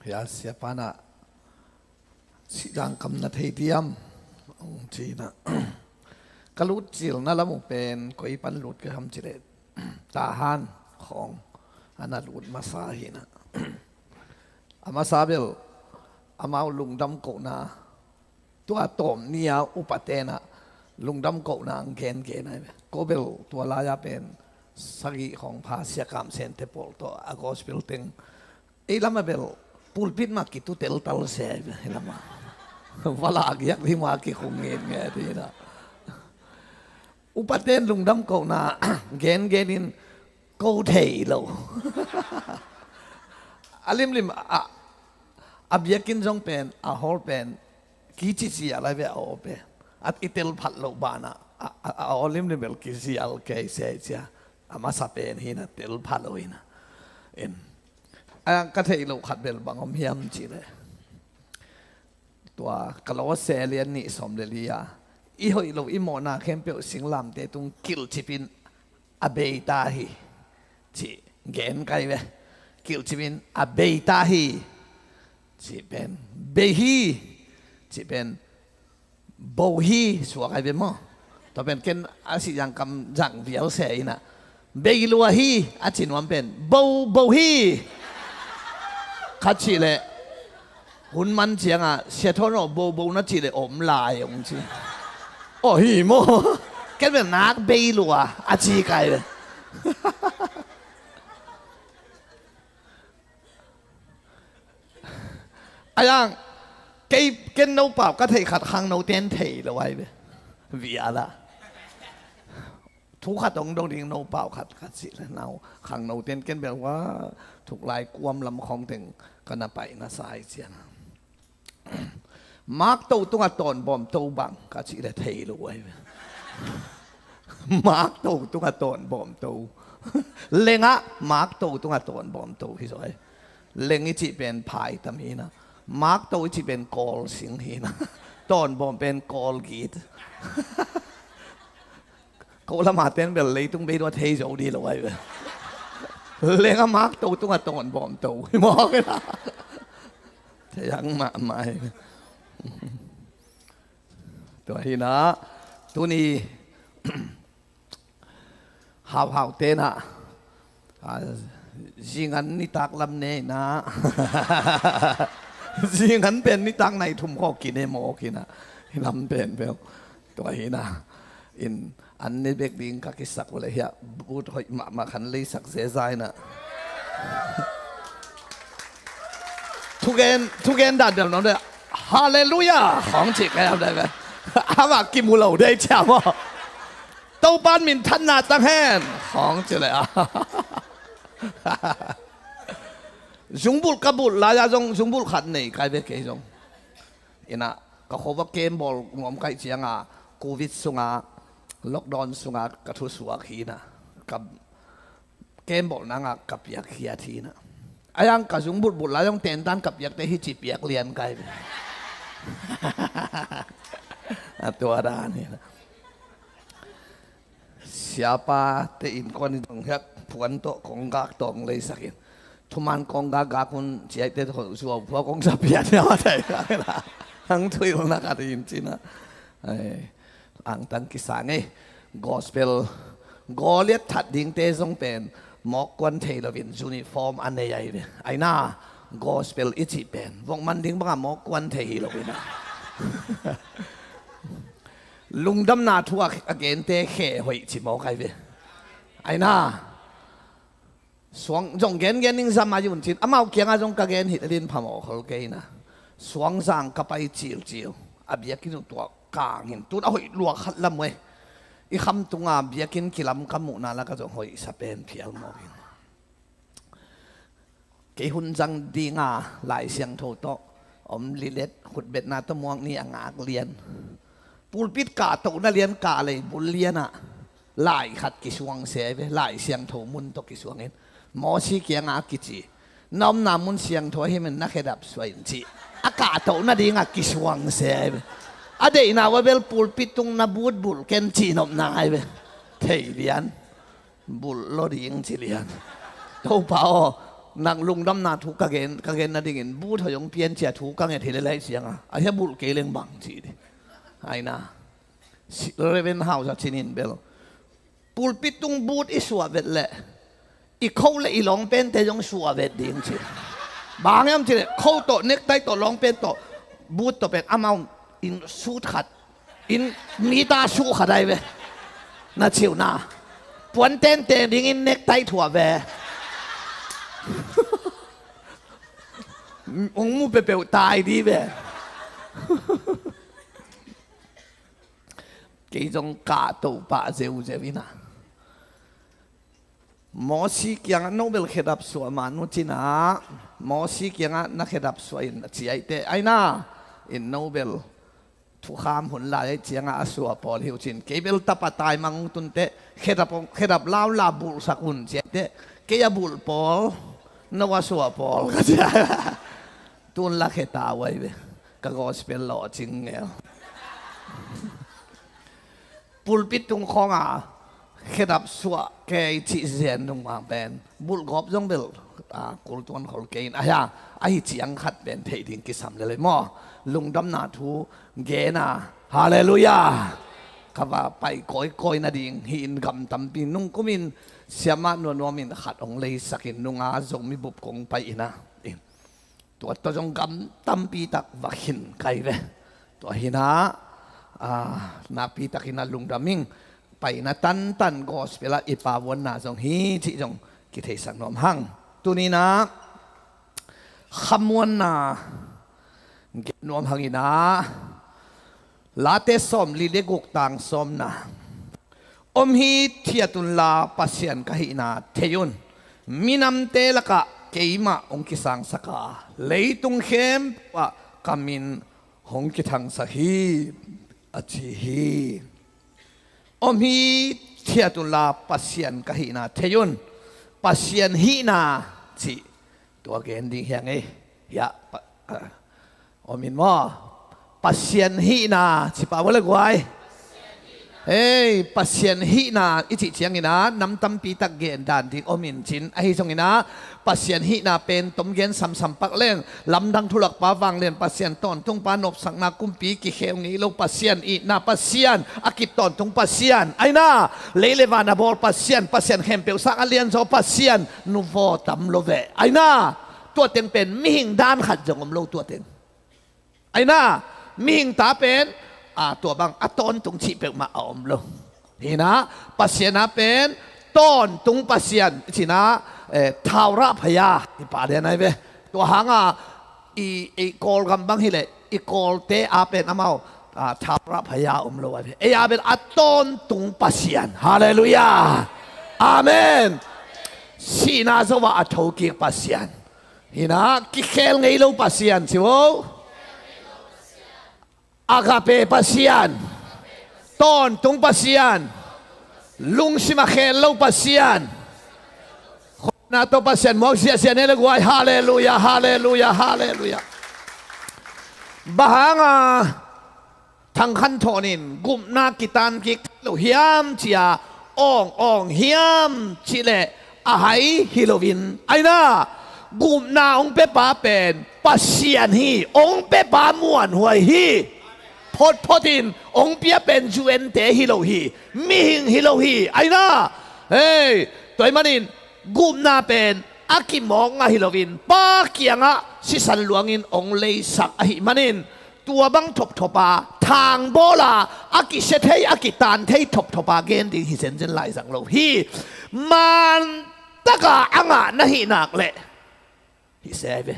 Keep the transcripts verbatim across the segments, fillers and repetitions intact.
Pia siapa na sihzang kam na thei diam? Hong ci na. Ka lut cilna lam uh pen koi pan lut ka ham ci leh, Tahan khawng a na lut masa hi na. A masa bel amau lungdam kohna, tua tawm ni-a upa tenah lungdam kohna ang gengen ai ve. Ko bel tua lai-a pen sagih khawng pha Sia Kam Sente pawl tawh a gospel teng ei lam a bel pulpit mah kitu teltal se ai ve, ei lam a va lak giak ding mah kikhung ngen nge dina. Upaten lungdam kohna gengen in ko thei lo. A limlim a, a biakinn zong pen, a hall pen kici sial ai ve, a aw pen a i tel phat loh banah a, a, a aw limlim bel kisial kei se cia. A masa pen hi na, tel phat lo hi na. En. A ka thei loh khat bel bang om hiam ci leh, tua Kolose lian nih sawm le li-a, i hoih lo i mawhna khempeuh singlamteh tung kilhcip in a bei ta hi, cih gen kai ve. Kilhcip in a bei ta hi, cih pen bei hi, cih pen bo hi suak ai ve maw? Tua pen ken a sihzang kam zang vial se ina, bei lua hi a ci nuam pen bo bo hi. Khat cih leh hun man ciangah, Sia Thawn aw, bo bo na cih leh om lai ong ci. Aw hi maw? Ken pen nak bei lua a ci kai ve. A yang, kei ken no pau ka thei khat khangno ten thei lo ai ve. Viala thu khat hong dong ding, no pau khat khat si le nau khangno ten ken bel wa thuk lai kuam lam khawng teng ka na paina sa ai cian. Mak to tungah tawn bawm to bang ka cih le thei lo ai ve. Mak to tungah tawn bawm to. Lengah mak to tungah tawn bawm to hi zaw ai. Leng i cih pen phaitam hi na. Mak to i cih pen kawl sing hi na. Tawn bawm pen kawl git. Ko lama ten bel leitung bei dua thei zo di lo ai ve. Lengah mak to tungah tawn bawm to hi mawk hi na. Thei ang mahmah hi. Tua hi na. Tuni hauhau tena, a, zingan nitak lam ne na. Zingan pen nitak nai thum khaw kine mawk hi na. Hi lam pen bel tua hi na. In an ne bek ding ka kisak uh le hiah but hoih mahmah khan leisak zezai na. Thugen, thugen dan bel nuam le, Halleluiah khawng cih ka yam dai ve. Amah kimu lo dei cia maw? Topan minthanna tang hen khawng ci le a. Zungbulh ka bulh lai-a zong zungbulh khat nei kai ve kei zong. Ina ka khuava kem bawl nuam kaih cianga, covid sunga, lockdown sunga ka thusuak hi na. Ka kem bawl nanga ka piak hiat hi na. A yang ka zung bulhbulh lai zong tentan ka piakte hi ci piak lian kai ve. A tua dan hi na. Siapa te innkuan i dong hiak puan tawh konggak tawng leisakin thuman konggak gak hun ciaite tawh zuau phua kong sa pian hiam a thei kang hang thuilna khat in cina. Ai, angtang kisang ei. Gospel Goliath that dingte zong pen mawkkuan thei loin uniform a nei ai ve. Aina gospel i cih pen vokman ding banga mawkkuan thei hi loin a lungdamna thu a, a gente khe hoih ci mawk ai ve. Aina suang zong gengen ning zam a yun cin amau kianga zong ka gen hih lin phamawh khol kei na. Suangzang ka pai cilcil a biakinn uh tuah kang hin tun a hoih luak khat lam uh e. I kham tunga biakinn kilam ka muhna laka zong hoih sa pen phial mawk in. Kei hun zang dinga Lai Siangtho tawh om lilet khutbetna tawh muak ni a ngak lian. Pulpit kahtohna lian, kahlei bul lianah lai khat kisuang se ai ve, Lai Siangtho mun tawh kisuangin. Mawsi kiangah a kici, na omna mun siangtho ahi men na khedap suah in cih a kahtohna dingah kisuang se ai ve. A deihna ua bel pulpit tung na butbulh ken cih nopna ai ve. Thei lian. Bulh lo ding ci lian. Topa aw, nak lungdamna thu ka gen, ka gen nadingin but hoih hong pian cia thu ka nget hi lel ahih cianga a hia bulh kei leng bang ci ding. Aina, Reverend Hausa cinin bel pulpit tung but i suah vet leh i kho le i lawngpente zong suah vet ding ci. Bang hiam ci leh kho tawh, nektai tawh, lawngpen tawh, but tawh pen amau in sut khat, in mita suh khat ai ve. Na ciu na puan tenteng dingin nektai thuah ve. Hong mu peuhpeuh tai di ve. Kei zong kahto pah zeuzeu ina. Mosi kiangah no bel khedap suah mah nu cinah, Mosi kiangah na khedap suah in a ciaite aina, in no bel thukham hun lai ai ciangah a suah pawl hi uh cin. Kei bel tapa taimang hong tunte khedap, khedap laula bulhsak un ciaite, kei a bulh pawl no a suah pawl ka cia. Tun la kheta uai ve. Ka gospel lawh cing ngel. Pulpit tung khawnga khedap suah kei cih zen nungmang pen bulhgawp zong bel, a, kultuan khol kei in ahi a, ahi ciang khat pen theih ding kisam lelei maw? Lungdamna thu gena. Halleluiah. Kha va pai kawikawi nading hi in gam tampi nungkumin siamah nuamnuamin khat hong leisakin nunga Zomi bup kong pai ina. Tua tawh zong gam tampi tak va khin kai ve. Tua hinah, a, nakpi takin a lungdam ing. Paina tantan gospel ah i pavuanna zong hi cih zong kitheisak nuam hang. Tuninah khamuanna gen nuam hanginah Late sawmli le guk tang sawmna. Om hi, thiat unla Pasian ka hihna thei un. Minamte lakah keimah hong kisangsak a, leitung khempeuh ah ka min hong kithangsak hi, a ci hi. Om hi, thiat unla Pasian ka hihna thei un. Pasian hihna cih tua gen ding hi hang ei. Hiah pa, a, om in maw? Pasian hihna ci pah ua le guai. Hei, Pasian hihna i cih cianginah nam tampi tak gen dan ding om in cin. Ahi zonginah Pasian hihna pen tom gen samsam pak leng, lamdang thulakpa, vanglian Pasian, tawntungpa, nopsakna kumpi, kikhel ngei lo Pasian, itna Pasian, a kip tawntung Pasian, aina, lei le van a bawl Pasian, Pasian khempeuh sang a lianzaw Pasian, nuvaw tam lo ve, aina. Tua teng pen mihing dan khat zong om lo tua teng. Aina, mihing ta pen, a, tua bang a tawntung cih peuhmah a om lo. Hinah, Pasian a pen tawntung Pasian, cinah, eh, thaurah phaya i pah lian ai ve. Tua hanga i, i Kawlgam bang hileh i Kawlte a pen amau, a, thaurah phaya om lo ai ve. Ei a pen a tawntung Pasian. Halleluiah. Amen. Sihna zo ah a thokik Pasian. Hinah, kikhel ngei lo Pasian ci vo. Agape Pasian. Tawntung Pasian. Lungsim a khel lo Pasian. Khopna tawh Pasian muak ziahziah ne le guai. Halleluiah, halleluiah, halleluiah. Bang hanga Thang Khan Thawn in gupna kitan kik thei lo hiam cia awng awng hiam cih leh a hai hi loin, aina, gupna hong piapa pen Pasian hi, hong piapa muanhuai hi. Photphot in hong pia pen U N te hi lo hi, mihing hi lo hi, aina. Hei, tua ahih manin gupna pen a kimawk ngah hi loin Pa kiangah sisan luangin hong leisak ahih manin, tua bang thopthopa thangbawl a, a kisia thei, a kitan thei thopthopa gen ding hi zenzen lai zang lo hi. Mantaka a ngah na hih nak leh hi se ai ve.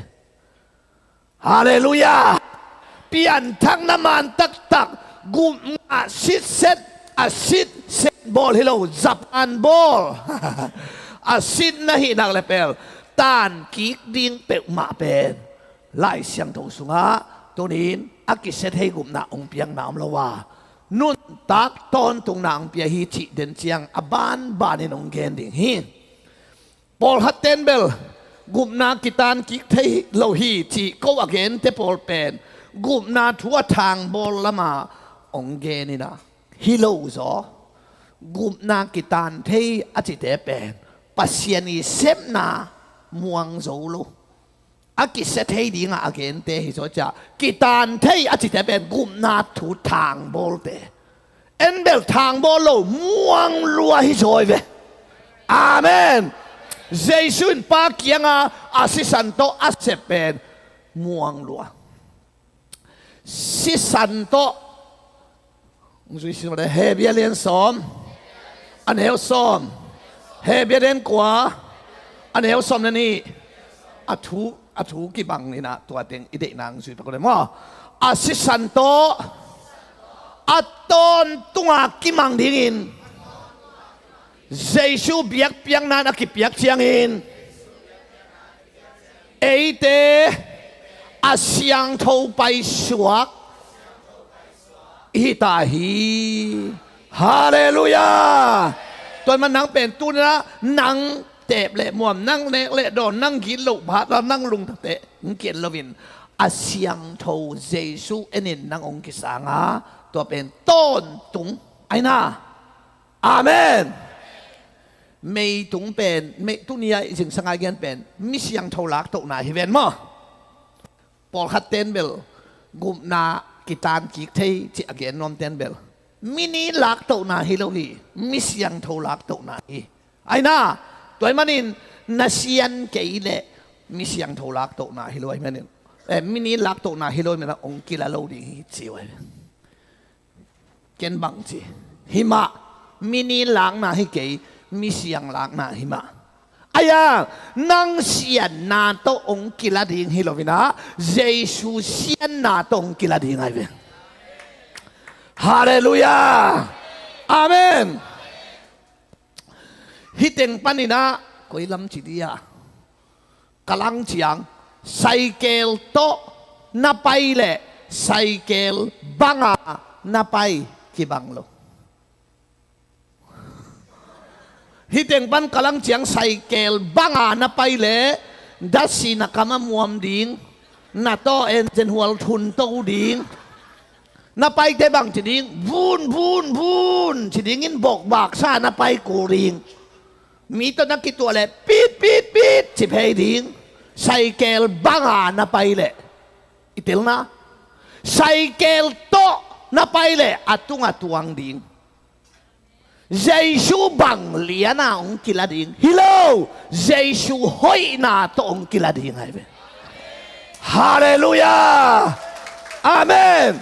Halleluiah. Pianthakna man taktak, gupna sitset, a sitset bawl hi lo, Japan bawl. A sit na hih nak leh pel tan kik ding peuhmah pen Lai Siangtho sungah tunin a kisia thei gupna hong piakna om lo a, nuntak tawntungna hong pia hi cih den ciang a banbanin hong gen ding hi. Pawlkhat ten bel gupna kitan kik thei lo hi cih ko a gente pawl pen gupna thu a thangbawl lama hong gen ina, hi lo zaw. Gupna kitan thei a cite pen Pasian i sepna muang zo lo. A kisia thei dingah a gente hi zaw ciah, kitan thei a cite pen gupna thu thangbawlte. En bel thangbawl lo, muang lua hi zaw hi ve. Amen. Jesu in Pa kianga a sisan tawh a sep pen muang lua. Sisan tawh. Hong zui sin mah le, Hebru lian sawm, a neu sawm. Hebru lian kua, a neu sawm le nih. A thu, a thu kibang inah tua teng i deihna hong zui pak le maw. A sisan tawh a tawntunga kimang dingin Jesu biakpiakna in a kipiak ciangin eite a siangtho paisuak i hi ta hi. Halleluiah. Tua ahih manin nang pen tu-in ah nang teep le muam, nang nek le dawn, nang gitloh phat a nang lungtang teh hong ki-en loin a siangtho Jesu enin nang hong kisang a, tua pen tawntung ahi na. Amen. Meitung pen, mei, tuni-a i zingsang a i gen pen mi siangtho laktohna hi ven maw. Pawlkhat ten bel gupna kitan kik thei cih a gen nuam ten bel mi ni laktohna hi lo hi, mi siangtho laktohna hi. Ahi na, tua ahih manin na sian kei leh mi siangtho laktohna hi lo ahih manin, eh, mi ni laktohna hi lo ahih manin hong kila lo ding hi ci uh ahi. Ken bang ci? Hi mah, mi ni lakna hi kei, mi siang lakna hi mah. Ahi a, nang sianna tawh hong kila ding hi lo inah, Jesu sianna tawh hong kila ding ahi ve. Halleluiah. Amen. Hih teng panin ah koi lam ci dih a, ka lang ciang, saikel tawh na pai leh saikel banga na pai kibang lo. Hih teng pan ka lang ciang, saikel banga na pai leh dasi na kam a muam ding, na tawh engine hual thun to ding. Na paite bang ci ding? Vun, vun, vun ci dingin bokbaksa na pai kul ding. Mi tawh na kituah leh pit, pit, pit ci phei ding. Saikel banga na pai leh, i telna, saikel tawh na pai leh a tungah tuang ding. Jesu bang liana hong kila ding hi lo, Jesu hoihna tawh hong kila ding ahi ve. Halleluiah. Amen.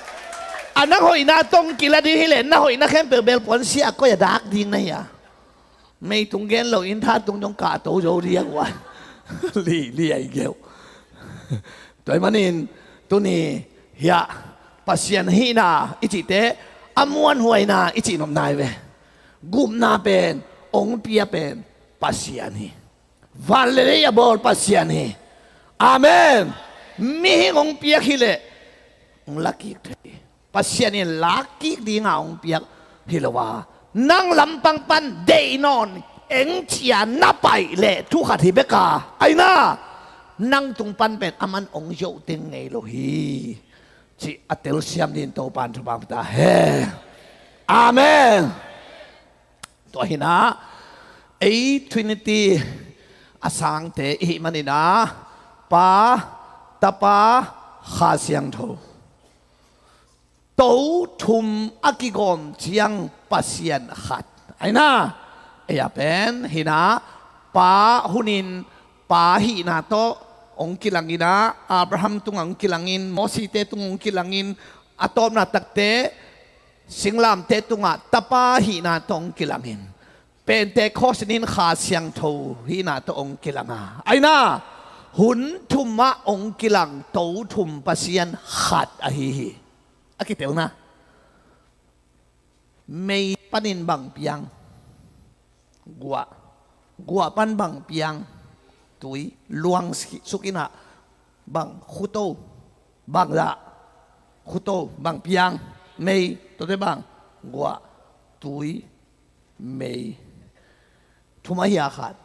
A nang hoihna tawh hong kila ding hi leh na hoihna khempeuh bel puansia a koi a dak ding na hi a. Meitung gen lo in tha tung dong kahto zo ding a guan. Li, li ai geu. Tua ahih manin tuni hiah Pasian hihna i cihte a muanhuaina i cih nopna hi ve. Gupna pen hong pia pen Pasian hi. Van le lei a bawl Pasian hi. Amen. Mihing hong piak hi leh hong la kik thei. Pasian in lak kik dinga hong piak hi lo a, nang lampang pan deih nawn eng cia na paih leh thu khat hi bek a, aina, nang tung pan pen aman hong zoh teng ngei lo hi, cih a telsiam dingin Topan thupha pia ta hen. Amen. Tua hi-in ah ei Trinity a sangte i hih manin ah Pa, Tapa, Kha Siangtho, To thum a kigawm ciang Pasian khat. Aina, ei a pen hi-in ah Pa hunin Pa hihna tawh hong kilangin ah, Abraham tungah hong kilangin, Mosite tungah hong kilangin, a tawpna takte singlamteh tungah Tapa hihna tawh hong kilangin, Pentecost in Kha Siangtho hihna tawh hong kilang a, aina, hun thum ah hong kilang To thum Pasian khat ahi hi. A kitelna, mei panin bang piang? Guah. Guah pan bang piang? Tui. Luang suk in ah bang? Khuto. Bang dah? Khuto. Bang piang? Mei. Tuate bang? Guah, tui, mei. Thum ahi a khat?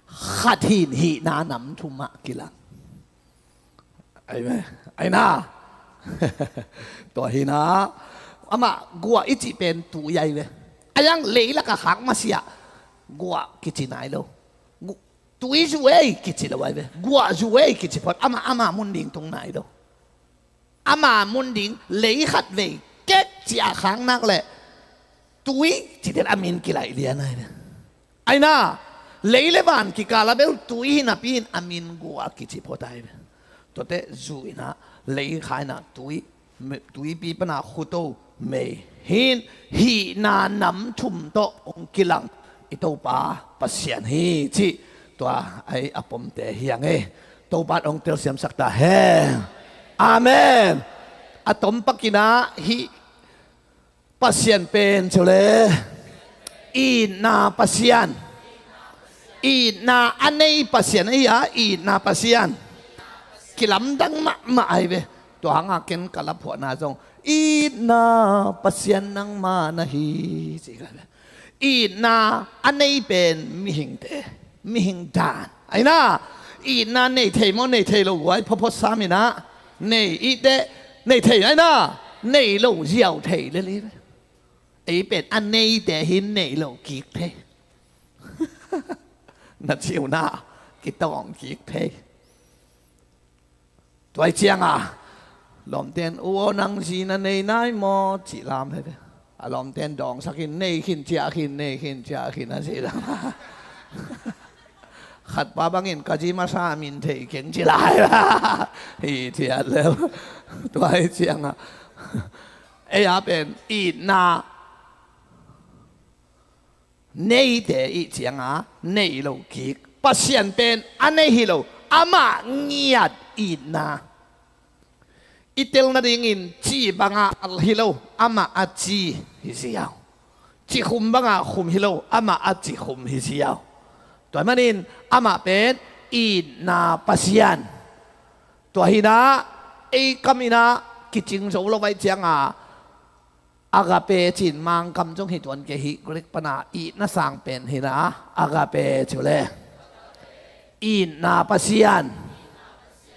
Khat hi-in hihna nam thum ah kilang. Amen. Aina, Tua hi na, amah guah i cih pen tui ahi ve. A yang leilak a khak masiah guah kici nai lo. Gu-, tui zu ei kici lo ahi ve. Guah zu ei kici phot. Amah, amah mun ding tung nai lo. Amah mun ding lei khat vei kek ci-a khak nak leh tui ci den a min kilaih lian ahi ve. Aina, lei le van kikal a bel tui hi napi in a min guah kici phot ahi ve. Tuate zu ina, lei kha ina tui, me-, tuipi pana khuto mei hi in, hihna nam thum tawh hong kilang i Topa Pasian hi cih tua ahi a pomte hi ang e. Topa in hong telsiamsak ta hen. Amen. A tom pak ina hih Pasian pen ci le, itna Pasian. Itna a nei Pasian ahi a, itna Pasian. Kilamdang mahmah ahi ve. Tua hanga ken ka laphuahna zong, itna Pasian nangma na hi, ci ka ve. Itna a nei pen mihingte, mihing dan. Aina, itna nei thei maw, nei thei lo guai, phawphaw sam ina, nei iteh, nei thei aina, nei lo ziau thei lel hi ve. Ei pen a neite hi nei lo kik thei. Na ciuna kitawng kik thei. Tua hi cianga lawmten, u aw, nang zi na nei nai maw, cih lam hi ve. A lawmten dawngsak in, nei khin, ciah khin, nei khin, ciah khin, a cih lam. Khatpa bangin ka zi masa min thei keng ci lai. Hi thiat lel. Tua hi cianga ei a pen itna neite i cianga nei lo kik. Pasian pen a nei hi lo, amah ngiat itna. I tel nadingin ci banga al hi lo, amah a ci hi ziau. Ci khum banga khum hi lo, amah a ci khum hi ziau. Tua manin amah pen itna Pasian. Tua hina ei kam ina kicing zo lo vai cianga Agape cin Mangkam zong hi tuan kei hi, Greek pana itna sang pen hina, agape ci le. Itna Pasian.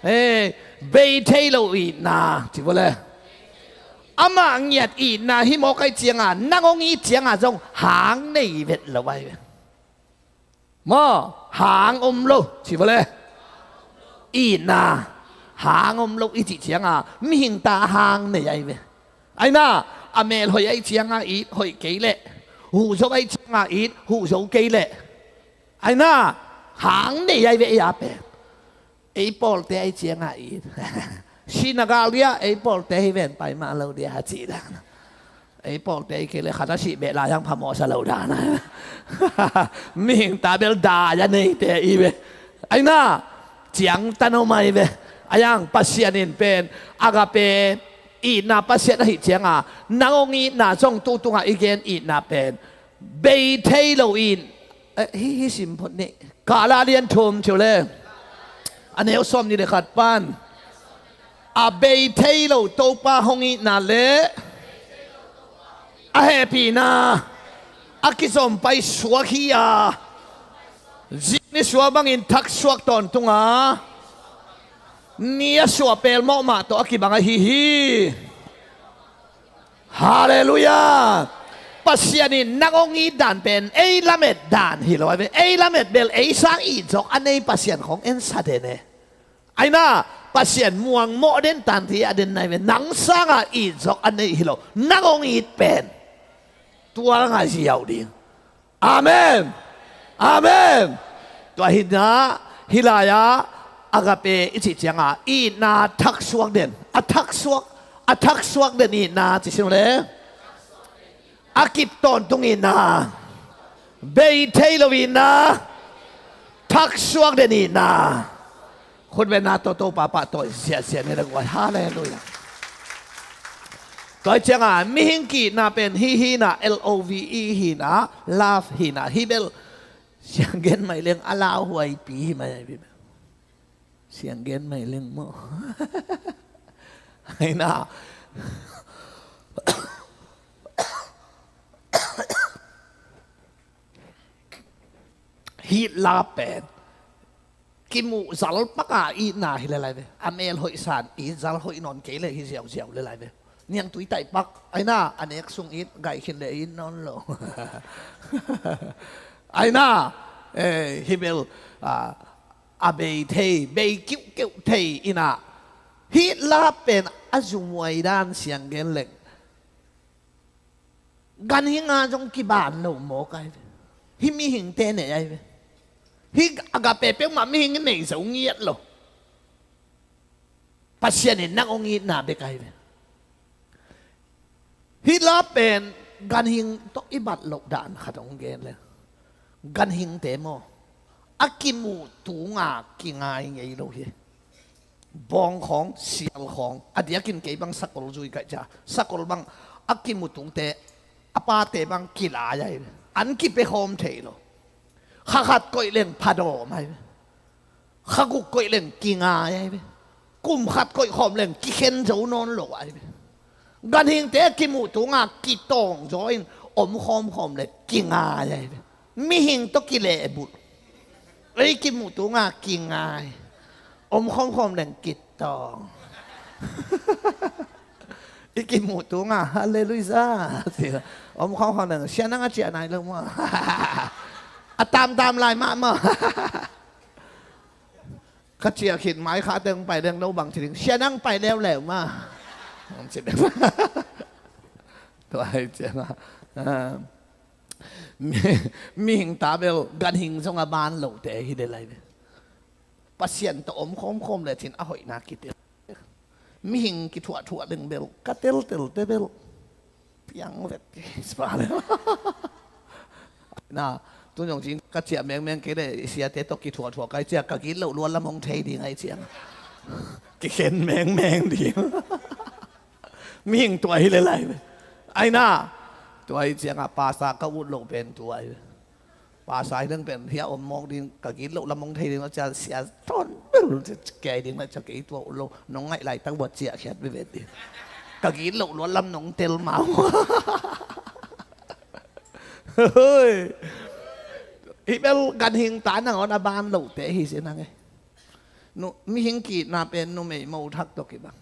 Hei, bei thei lo itna ci le. Amah ngiat itna hi mawk ai cianga, nang hong it cianga zong hang nei vet lo ai ve. Maw, hang om lo ci vawle. Itna hang om lo i cih cianga mihing ta hang nei ai ve. Aina, a mel hoih ai cianga it hoih kei leh, huhzo ai cianga it huhzo kei leh, aina, hang nei ai ve. Ei a pen ei pawlte ai cianga it. Sinagal dia ei pawlte hi ven pai mah lo dia ha cih dan. Ei pawlte i kei le khat a sih beh lai hang phamawh sa lo dan. Mihing ta bel dai a neite i ve. Aina, ciangtan om ai ve. Ayang Pasian in pen agape itna Pasian ahi cianga nang hong itna zong tu tunga i gen itna pen bei thei lo in, eh, hi, hi sim phot ni. Kala lian thum ciu le. A neu sawm ni le khat pan. A bei thei lo Topa hong itna le a hehpihna a kizom pai suak hi a, zik ni suak bangin thak suak tawntunga ni a suah pelmawh mah tawh a kibang ahi hi. Halleluiah. Pasian in nang hong it dan pen ei lamet dan hi lo ai ve. Ei lamet bel ei sang it zawk a nei Pasian khong en sa den e. Aina, Pasian muang mawh den tan thei a den nai ve. Nang sanga it zawk a nei hi lo, nang hong it pen tua ngai ziau ding. Amen. Amen. Tua hina, hi lai-a agape i cih cianga itna thaksuak den, a thaksuak, a thaksuak den itna ci sin le. A kip tawntung itna, bei thei lo itna, thaksuak den itna. Khutbetna tawh Topa pahtawi ziahziah ni la guai. Halleluiah. Tua hi cianga mihing ki-itna pen hih hina, L O V E hina, love hina, hih bel sianggen mai leng a lauhuaipi hi mai a hi bel. Sianggen mai leng maw? Aina. Hih love pen kimuh zal paka itna hi le lai ve. A mel hoih san it zal hoih nawn kei le hi ziauziau le lai ve. Niangtui taih pak aina a nek sung it gaih khin le it nawn lo. Aina, eh, hi bel, ah, a bei thei, bei kiuhkeuh thei inah hih la pen a zumuai dan siang gen leng ganhing a zong kiban lo mawk ai ve. Hih mihingte nei ai ve. Hih agape peuhmah mihing in nei zo ngiat lo. Pasian in nang hong itna bek ai ve. Hih la pen ganhing tawh i bat loh dan khat hong gen le. Ganhingte maw, a kimuh tunga kingai ngei lo hi. Bawng khawng, sial khawng, a diakin kei bang sakol zui kaih cia, sakol bang a kimuh tungte, a pate bang kilai ai ve. An kipia khawm thei lo. Kha khat koih leng phadawm ai ve. Kha guk koih leng kingai ai ve. Kum khat koih khawm leng kikhen zo nawn lo ai ve. Ganhingte kimuh tunga kitawng zaw in om khawmkhawm le kingai ai ve. Mihing tawh kilehbulh. Ei kimuh tunga kingai. Om khawmkhawm leng kitawng. I kimuh tunga halleluiah. Om khawmkhawm leng sia nang a ciah nai lo maw. A tamtam lai mahmah. Ka ciah khit mai kha teng pai leng no bang ci ding, sia nang pai leuleu ma. Hong ci bek. Tua hi ciang a, ah, mi, mihing ta bel ganhing zong a ban lote hi le lai ve. Pasian tawh om khawmkhawm le cin a hoihna kitel. Mihing kithuahthuah leng bel ka teltelte bel piang vet kei spa le. Na, tu zong cin ka ciah mengmeng kei le i siate tawh kithuahthuah kai ciah ka gitloh luat lam hong thei ding ai ciang. Kikhen mengmeng ding. Mihing tua hi le lai ve. Aina, tua hi ciangah pasa ka ut loh pen tua hi ve. Pasa hi leng pen hia om mawk ding, ka gitloh lam hong thei ding lo cia sia ton bel cia kei ding lo cia kei tua ut lo, nong ngaih laitak buat ciah khiat ve vet ding. Ka gitloh luat lam nong tel mau. Hoi. Hi bel ganhing ta nangawn a ban lote hi si nang e. Nu, mihing kiitna pen numei mo thak tawh kibang.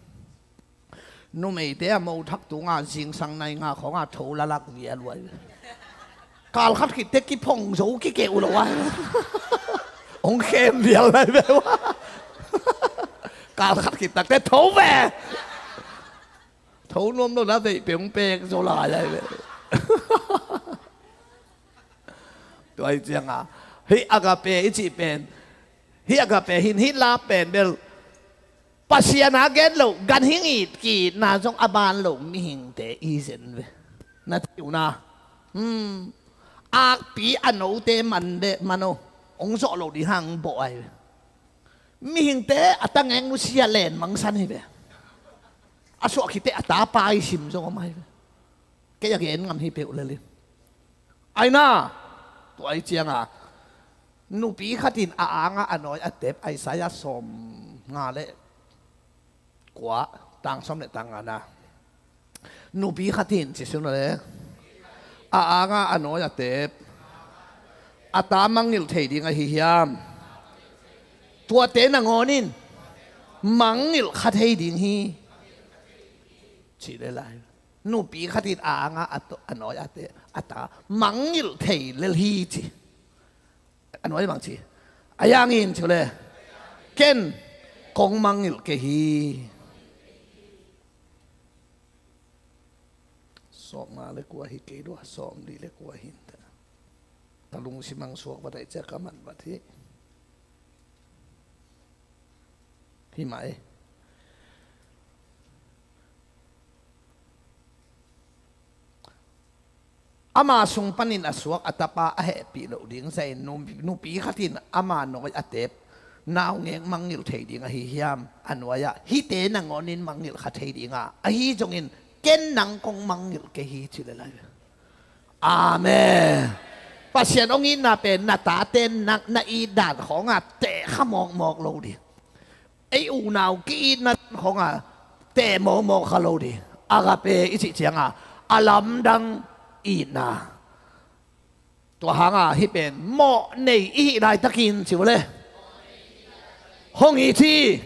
Numeite a mo thak tunga zingsang nai nga khawnga tho lalak vial uai. Kal khat khitte kiphong zo kikeh uh lo ai. Hong khem vial lai ve ua. Kal khat khit takte tho ve. Tho nuam lo na veih pe hong pek zo lai ai ve. Tua hi cianga hih agape i cih pen, hih agape hin hih la pen bel Pasian a gen loh ganhing it kiitna zong a ban lo mihingte i zen ve. Na ci uh na, hmm, akpi a note man le man o, hong zawh loh ding hang bawh ai ve. Mihingte a tangeng nusia len mangsan hi ve. A suah khitte a tapa i sim zong om ai ve. Kei a gen ngam hi peuh lel in. Aina, tua i cianga nupi khatin a anga a nawi a tep Isaiah sawm nga le kua, tang sawm le tang nga na. Nupi khatin ci sung le a anga a nawi a tep a ta mangngilh thei ding ahi hiam? Tuate nangawn in mangngilh kha thei ding hi. Ci le lai. Nupi khatin a anga a nawi a tep a ta mangngilh thei lel hi ci. A nawi bang ci. A yangin ci le ken kong mangngilh kei hi. Sawm nga le kua hi kei lua, sawm li le kua hin ta. Ka lungsim ang suak vat ai cia ka man vat hi. Hi mah e. Ama sung panin a suak a tapa a hehpih loh ding zahin nupi khatin ama nawi a tep naungek mangngilh thei ding ahi hiam? A nuai-ah hihte nangawnin mangngilh kha thei dinga ahi zongin ken nang kong mangngilh kei hi ci le lai. Amen. Pasian hong itna pen na tate na, na itdan khawnga teh kha mawkmawk lo ding. Ei unau ki-itna khawnga teh mawkmawk kha lo ding. Agape i cih cianga a lamdang itna. Tua hanga hih pen mawh nei i hih laitakin ci uh le. Hong it hi.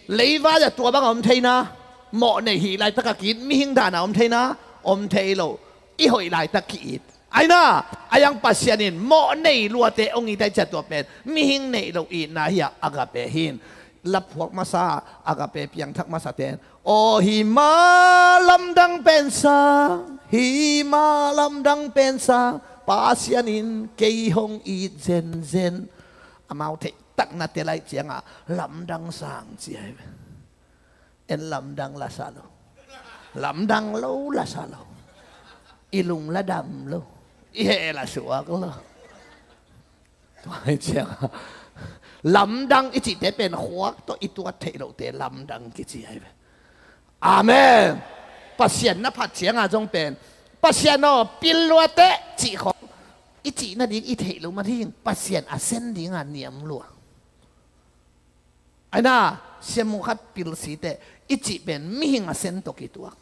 Leivai-ah tua bang a om theina, mawh nei hih laitak a ki-it, mihing dan a om theina, om thei lo. I hoih laitak ki-it. Aina, a yang Pasian in mawh nei luate hong it ahih ciang tua pen mihing neih loh itna hi a, agape hi. Laphuak masa, agape piangthak masa ten, aw hi ma lamdang pen sang, hi ma lamdang pen sang, Pasian in kei hong it zenzen. Amau theih takna te lai ciangah lamdang sang ci ahi ve. En lamdang la sa lo. Lamdang lo la sa lo. I lung la dam lo. I heh la suak lo. Tua hi ciangah lamdang i cihte pen khuak tawh i tuat theih lohte lamdang kici ahi ve. Amen. Pasian na phat ciangah zong pen, Pasian aw, pil luate cih khawng i cih nading i theih lo man hi. Pasian a sen dinga niam lua. Aina, siamu khat pil siteh i cih pen mihing a sen tawh kituak.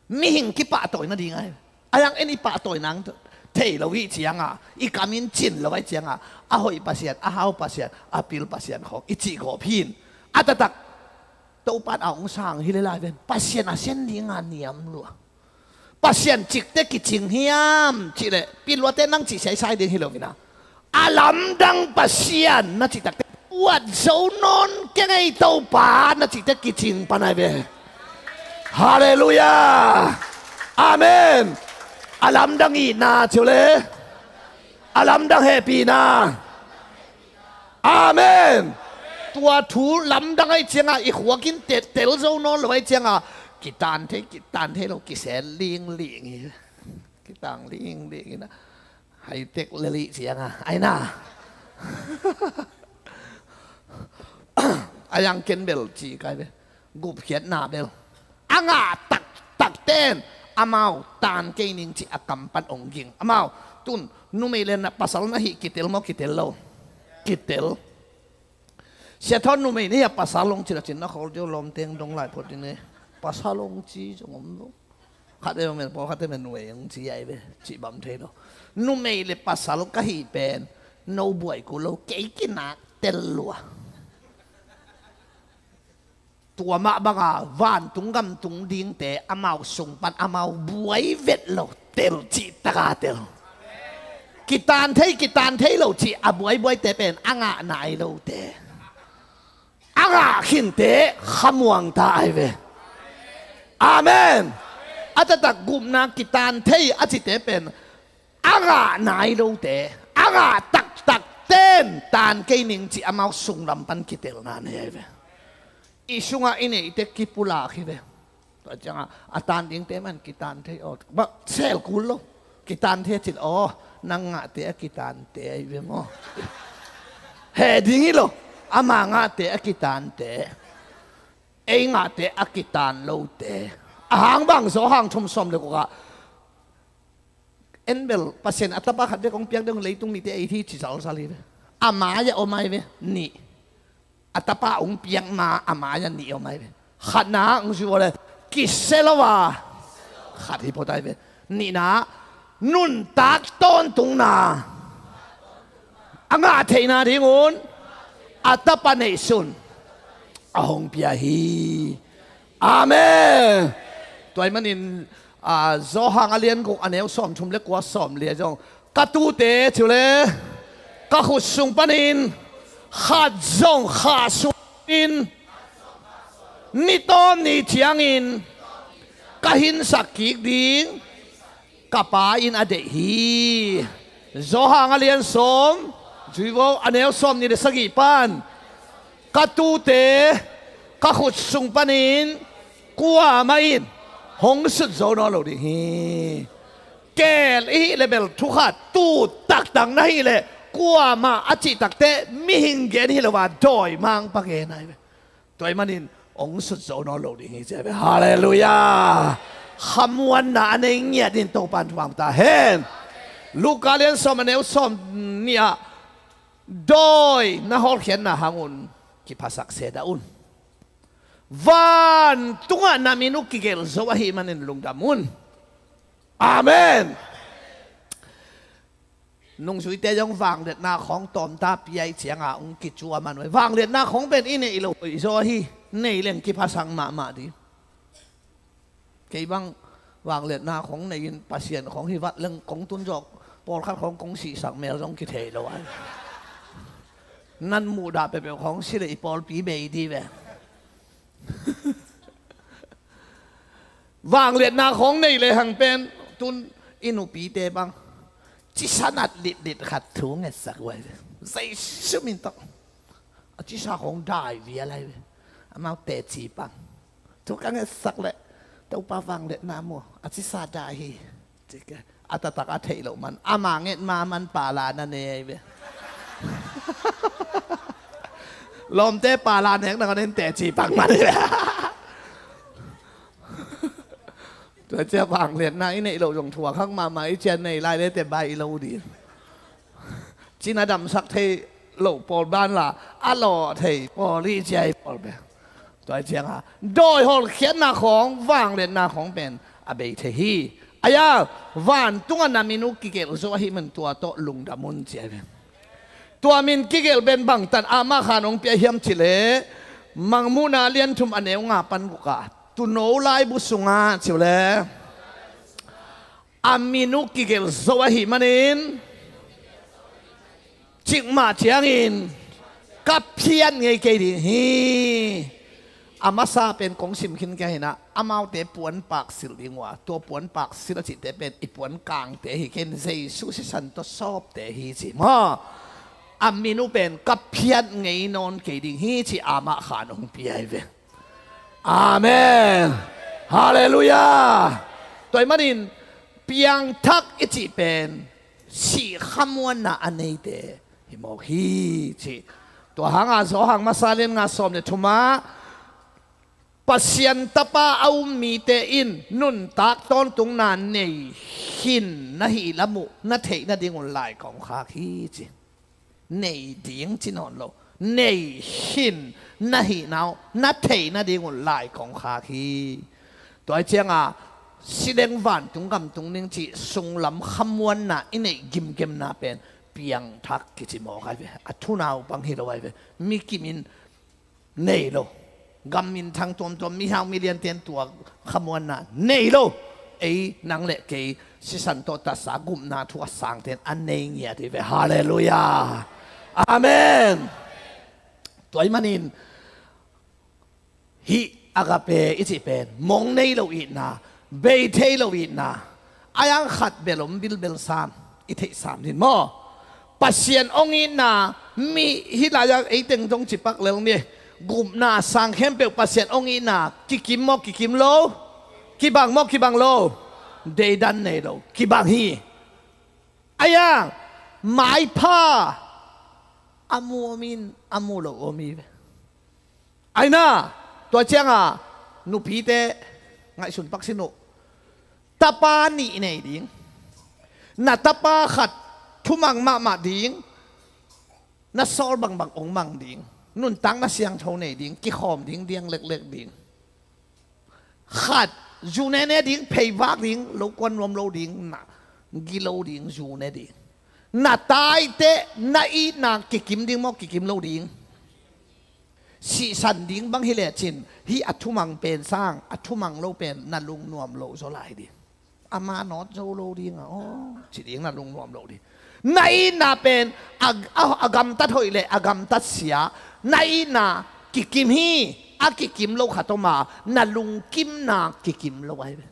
Mihing kipahtawi nading ahi. A yang en i pahtawi nang thei lo hi ciangah, i kam in cin lo ahi ciangah, a hoih Pasian, a hau Pasian, a pil Pasian khawng i cih gawp hi. A taktak Topa in a hong sang hi le lai ven, Pasian a sen dinga niam lua. Pasian cikte kicing hiam cihleh, pil luate nang cih siaisai ding hi lo hi na. A lamdang Pasian na cih takte uat zo nawn keng ei Topa na cihte kicing pan ahi ve. Halleluiah. Amen. A lamdang itna ci uh le, a lamdang hehpihna. Amen. Tua thu lamdang ahi ciangah i khuak in tel zo nawn lo ahi ciangah kitan thei, kitan thei lo, kisel lingling hi. Kitang lingling hi na. High-tech lelih ciangah aina. A yang ken bel ci kai ve. Gupkhiatna bel a ngah taktak ten amau tan kei ning ci a kam pan ong ging. Amau tun numei le na pasal na hih kitel maw, kitel lo? Kitel. Sia Thawn numei na hi a pasal ong ci la cin na khol deuh lawmteng dong lai phot ding ne. Pasal ong ci zong om lo. Khat e men, pawlkhat e men, nuei ang ci ai ve, cih bam thei lo. Numei le pasal ka hih pen no buai kul lo, kei kinak tel lua. Tua mah banga vantung gamtung dingte amau sung pan amau buai vet lo, tel cih taka tel. Kitan thei, kitan thei lo cih a buaibuaite pen a ngah nai lote. A ngah khinte khamuang ta ai ve. Amen. A taktak gupna kitan thei a cite pen a ngah nai lote, a ngah taktak ten tan kei ning ci amau sunglam pan kitelna nei ai ve. I sungah i neihte kipulak hi ve. Tua ciangah a tan dingte man kitan thei aw. Bah, sel kul lo. Kitan thei cin aw. Nang ngahte a kitante ai ve maw? Heh ding hi lo. Ama ngahte a kitante. Ei ngahte a kitan lote. A hang bang zaw hang thum sawm le kua. En bel Pasian a tapa khat bek hong piak ding leitung mite ei hi ci zalzal hi ve. A mai-ah om ai ve. Nih. A tapa hong piak ma a mai-ah nih om ai ve. Khatna hong zui vua le kisia lo a khat hi phot ai ve. Nihna nuntak tawntungna a ngah theihna dingun a tapa neihsun a hong pia hi. Amen. Tua ahih manin, a, Zawhang a lian guk a neu sawm thum le kua sawm lia zong ka tute ci uh le ka khut sung panin khat zong khah sung in ni tawm ni ciangin ka hinsak kik ding ka Pa in a deih hi. Zawhang a lian sawm, zui vo, a neu sawm nih le sagih pan ka tute ka khut sung panin kuamah in hong sut zo nawn lo ding hi. Kel i hih le bel thukhat tu taktak na hih le kuamah a cih takte mihing gen hi lo a dawimangpa gen ai ve. Tua ahih manin hong sut zo nawn lo ding hi ci ai ve. Halleluiah. Khamuanna a nei ngiat in Topa in thupha ta hen. Luka lian sawm a neu sawm nih ah dawi na hawlkhiatna hangun kiphasak se dah un. Vantungah na min uh kigelh zo ahih manin lungdam un. Amen. Nungzuite zong vangliatna khawng tawmta piai cianga hong kicuam a nuai. Vangliatna khawng pen i neih loh hoih zaw hi. Nei leng kiphasak mahmah ding. Kei bang vangliatna khawng nei-in Pasian khawng hi vat leng kong tun zawh pawlkhat khawng kong sihsak mel zong kithei lo ai. Nan muhdah peuhpeuh khawng si le i pawlpi bei di ve. Vangliatna khawng nei lehang pen tun i nupite bang cisa nat litlit khat thu ngetsak uh ai ve. Jesu min tawh a cisa khawng dai vial ai ve. Amau teci pang thu ka ngetsak leh Topa vangliatna mu a cisa dai hi. Cike a taktak a theih loh man ama nget ma man pala na nei ve. Lawmte pala nek na ka nen teci pang man hi ve. Tua cia vangliatna i neih loh zong thuak hak mahmah i cia nei lai le te bai i lo ding. Cina damsak thei loh pawl ban la a lawh thei pawl i cia i pawl be. Tua cianga dawi hawlkhiatna khawng vangliatna khawng pen a bei thei hi. Aya vantunga na min uh kigelh zo ahi man tua tawh lungdam un cia ve. Tua min kigelh pen bangtan amah khan hong pia hiam cileh Mangmuhna lianthum a neu nga pan gukah tuno laibu sungah ciu le a min uh kigelh zo ahi manin cikmah ciangin ka phiat ngei kei ding hi. A masa pen kong sim khin kia hinah amaute puanpak silh ding uh a tua puanpak silh a cihte pen i puankangte hi ken Jesu sisan tawh sawpte hi ci maw? A min uh pen ka phiat ngei nawn kei ding hi ci amah khan hong piai ve. Amen. Halleluiah. Tua ih manin piangthak i cih pen sih khamuanna a neite hi mawk hi ci. Tua hanga Zawhang masa lian nga sawm le thumah Pasian Tapa a um mite in nuntak tawntungna nei khin na hih lam uh na theih nadingun lai kong khak hi ci. Nei ding ci nawn lo, nei khin na hihna uh na theih nadingun lai kong khak hi. Tua ih cianga sileng vantung gamtung ning cih sunglam khamuanna i neih gimgemna pen piangthak kici mawk ai ve. A thunau bang hi lo ai ve. Mi kimin nei lo. Gam minthang tuamtuam mihau milianten tua khamuanna nei lo. Ei nang le kei sisan tawh tasa gupna thu a sangten a nei ngiat hi ve. Halleluiah. Amen. Tua ih manin hih agape i cih pen mong nei lo itna, bei thei lo itna, a yang khat bel om bilbel sam i theih sam din maw? Pasian ong itna mi hih lai-ah eiteng zong cipak lel ni. Gupna sang khempeuh Pasian ong itna kikim maw kikim lo? Kibang maw kibang lo? Deidan nei lo kibang hi. A yang maipha a mu om in a mu lo om hi ve. Aina tua cianga nupite ngaihsun pak sin uh. Tapa nih nei ding. Na tapa khat thumang mahmah ding. Na sawl bangbang ong mang ding. Nuntak na siangtho nei ding. Kikhawm ding diang leklek ding. Khat zu nene ding, pheivak ding, lo kuan nuam lo ding, na gilo ding, zu ne ding. Na taite na itna kikim ding maw kikim lo ding? Sihsan ding bang hi lecin hih a thumang pen sang a thumang lo pen na lungnuam lo zaw lai ding. Ama nawt zo lo ding a aw ci ding na lungnuam lo ding. Na itna pen a, a, a gamtat hoih le a gamtat sia na itna kikim hi. A kikim lo khat om a na lungkimna kikim lo ai ve.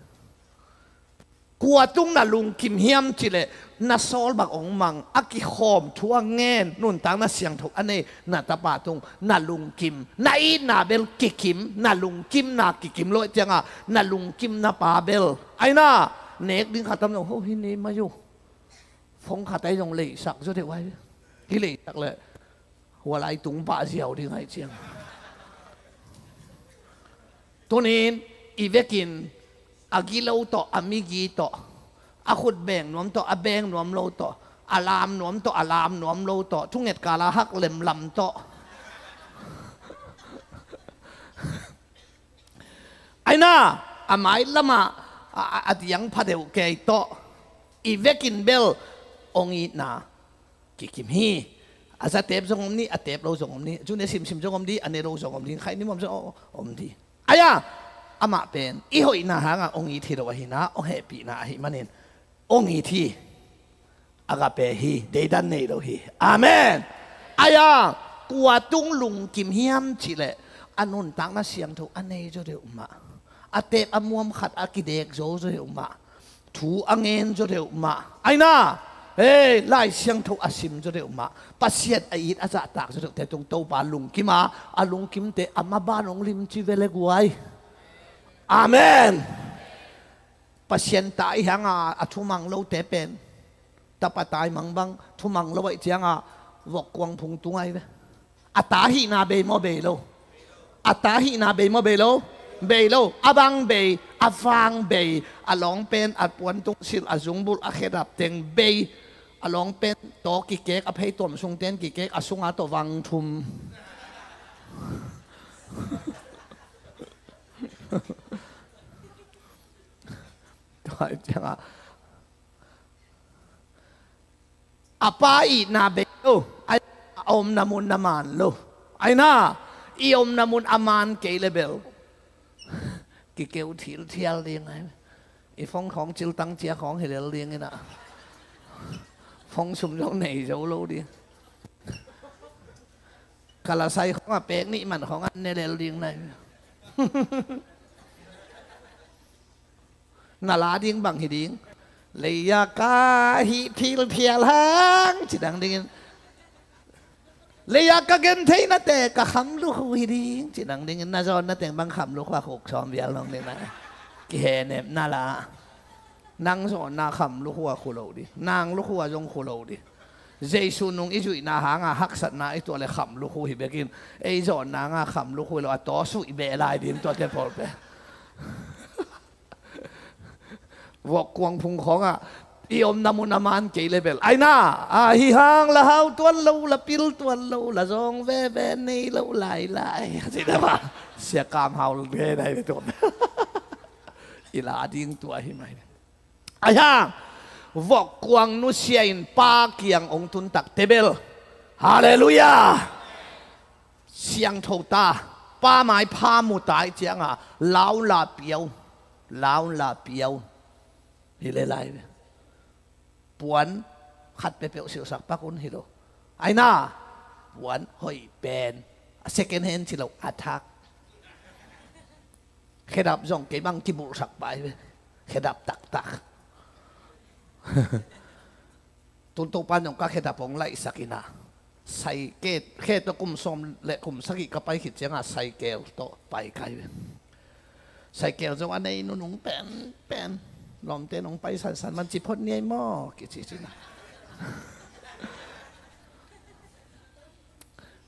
Kua tung na lungkim hiam cileh na sawl bang ong mang a kikhawm thu a ngen nuntak na siangtho a nei na tapa tung na lungkim na itna bel kikim na lungkimna kikim lo cianga na lungkimna pa bel aina nek ding khatam zong ho hi nei mai uh. Fong khat ai zong leisak zaw deuh ai hi leisak leh hua lai tung pah ziau ding aih ciang. Tunin i vekin a gilo tawh a migi tawh a khut beng nuam tawh a beng nuam lo tawh a lam nuam tawh a lam nuam lo tawh thunget kala hak lemlam tawh aina a mai lamah a, a, a diang pha deuh kei tawh i vekin bel ong itna kikim hi. A za teep zong om ni, a teep lo zong om ni, cu ne simsim zong om di, a ne lo zong om di, khaih ni mawm zong om di. Aia, amah pen i hoihna hangah hong it hi lo ahihna, hong hehpihna ahih manin hong it hi. Agape hi, deidan nei lo hi. Amen. Aia, kua tung lungkim hiam cihleh, a nuntakna siangtho a nei zaw deuh mah, a teep a muam khat a kidek zo zaw deuh mah, thu a ngen zaw deuh mah, aina, hei, Lai Siangtho a sim zaw deuh mah, Pasian a it a zahtak zaw deuhte tung Topa lungkim a, a lungkimte a maban hong limci ve le guai. Amen. Pasian ta i hanga a thumang lote pen, tapa taimang bang thumang lo aih cianga vok kuang phung tung ai ve. A ta hihna bei maw bei lo? A ta hihna bei maw bei lo? Bei lo. A bang bei, a vang bei, a lawng pen, a puantung silh, a zungbulh, a khedap teng bei, a lawng pen tawh kikek, a phei tuam sung ten kikek, a sunga tawh vang thum. Tua ciangah a pa itna bei lo, a omna mun na man lo. Aina, i omna mun a man kei le bel kikeu thil thial ding ai. I fong khawng ciltang cia khawng hi lel ding ina, fong sum zong nei zo lo ding. Kalasai khawng a pek nih man khawng an ne lel ding nai. Na la ding bang hi ding? Leia ka hih thil thial hang ci dang dingin, leia ka gen theinate ka kham lukhu hi ding ci dang dingin, na zawnna teng bang kham lukhu a khuk sawm vial nong ding na. Kihenem na la. Nang zawnna kham lukhu a khu lo ding, nang lukhu a zong khu lo ding. Jesu nung i zuihna hanga haksatna i tuah le kham lukhu hi bekin, ei zawnna nga kham lukhu hi lo a taw suih beh lai ding tuate pawl pen. Vok kuang phung khawngah i omna mun a man kei le bel aina, ahi hang la hau tuan lo, la pil tuan lo, la zawng veve nei lo lailai a ci dama, sia kam hau ve nai ve tuan. I la ding tua hi mai. Ahi hang vok kuang nusia in pa kiang ong tun takte bel, halleluiah, siangtho ta, pa mai pha mu ta i cianga laun la piau, laun la piau hi le lai ve. Puan khat peuhpeuh silhsak pak un hi lo. Aina, puan hoih pen, a second hand ci lo, a thak. Khedap zong kei bang kibulhsak pai ve. Khedap taktak. Tun Topa nong ka khedap hong laihsak ina, sai ke, khe tawh kum sawm le kum sagih ka pai khit cianga saikel tawh pai kai ve. Saikel zong a nei nunung pen pen, lawmte nong pai sansan man ci phot niai maw kici cina.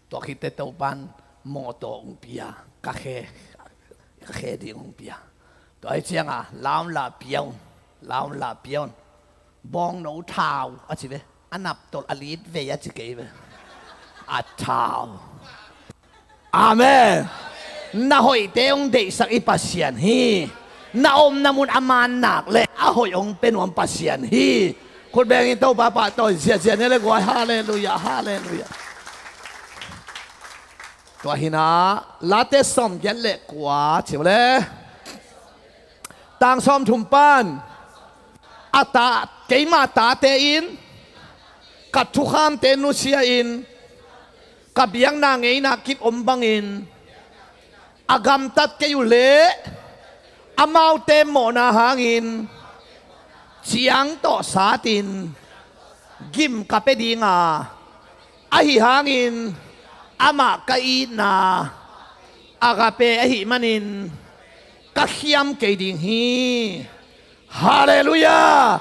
Tua khit teh Topan mawtaw hong pia, ka khe, ka khe ding hong pia. Tua hi cianga laun la piau, laun la piau. Bawngno thau a ci ve. A naptolh a lit vei a ci kei ve. A thau. Amen. Na hoihte hong deihsak i Pasian hi. Na omna mun a man nak le a hoih hong pia nuam Pasian hi. Khut bengin Topa pahtawi ziahziah ni le guai. Halleluiah, halleluiah. Tua hina Late sawm giat le kua ci uh le, tang sawm thum pan, a ta, keima tate in ka thukhamte nusia in, ka biakna ngeina kip om bangin a gamtat kei uh leh amaute mawhna hangin ciang tawh satin gim ka pia dinga, ahi hangin amah ka itna agape ahih manin ka khiam kei ding hi. Halleluiah.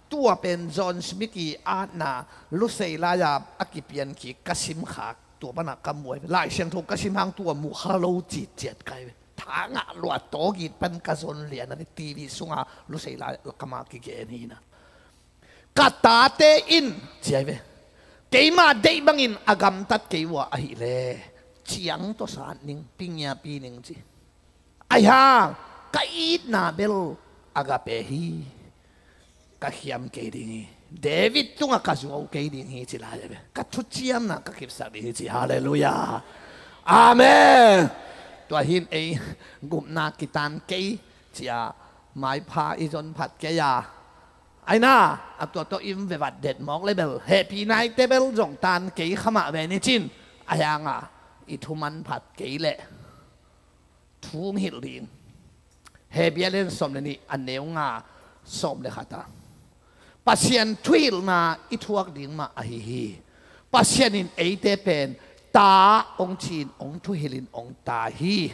Tua pen John Smith i atna lusei lai-a a kipian kik ka simkhak tua pana ka muai. Lai Siangtho ka sim hang tua muh kha lo citciat kai ve. Thangah luat tawgit pan ka zon lian a ni, T V sunga lusei lai kama kigen hina. Ka tate in ciai ve, keima deih bangin a gamtat kei uh ahileh ciang tawh sat ning, pingiapi ning ci. Aihang ka itna bel agape hi. Ka khiam kei ding hi. David tungah ka zuau kei ding hi ci lai a ve. Ka thuciamna ka kipsak ding hi ci. Halleluiah. Amen. Tua hin ei gupna kitan kei cia maipha i zon phat kei a. Aina, a tua tawh in vevat det mawk le bel hehpih naite bel zong tan kei khamah ve ni cin. A hianga i thuman phat kei leh thu hong hilh ding. Hebru a lian sawm le nih a neu nga sawm le khat a Pasian thuhilhna i thuak ding mah ahi hi. Pasian in eite pen ta hong ci-in hong thuhilhin hong tai hi.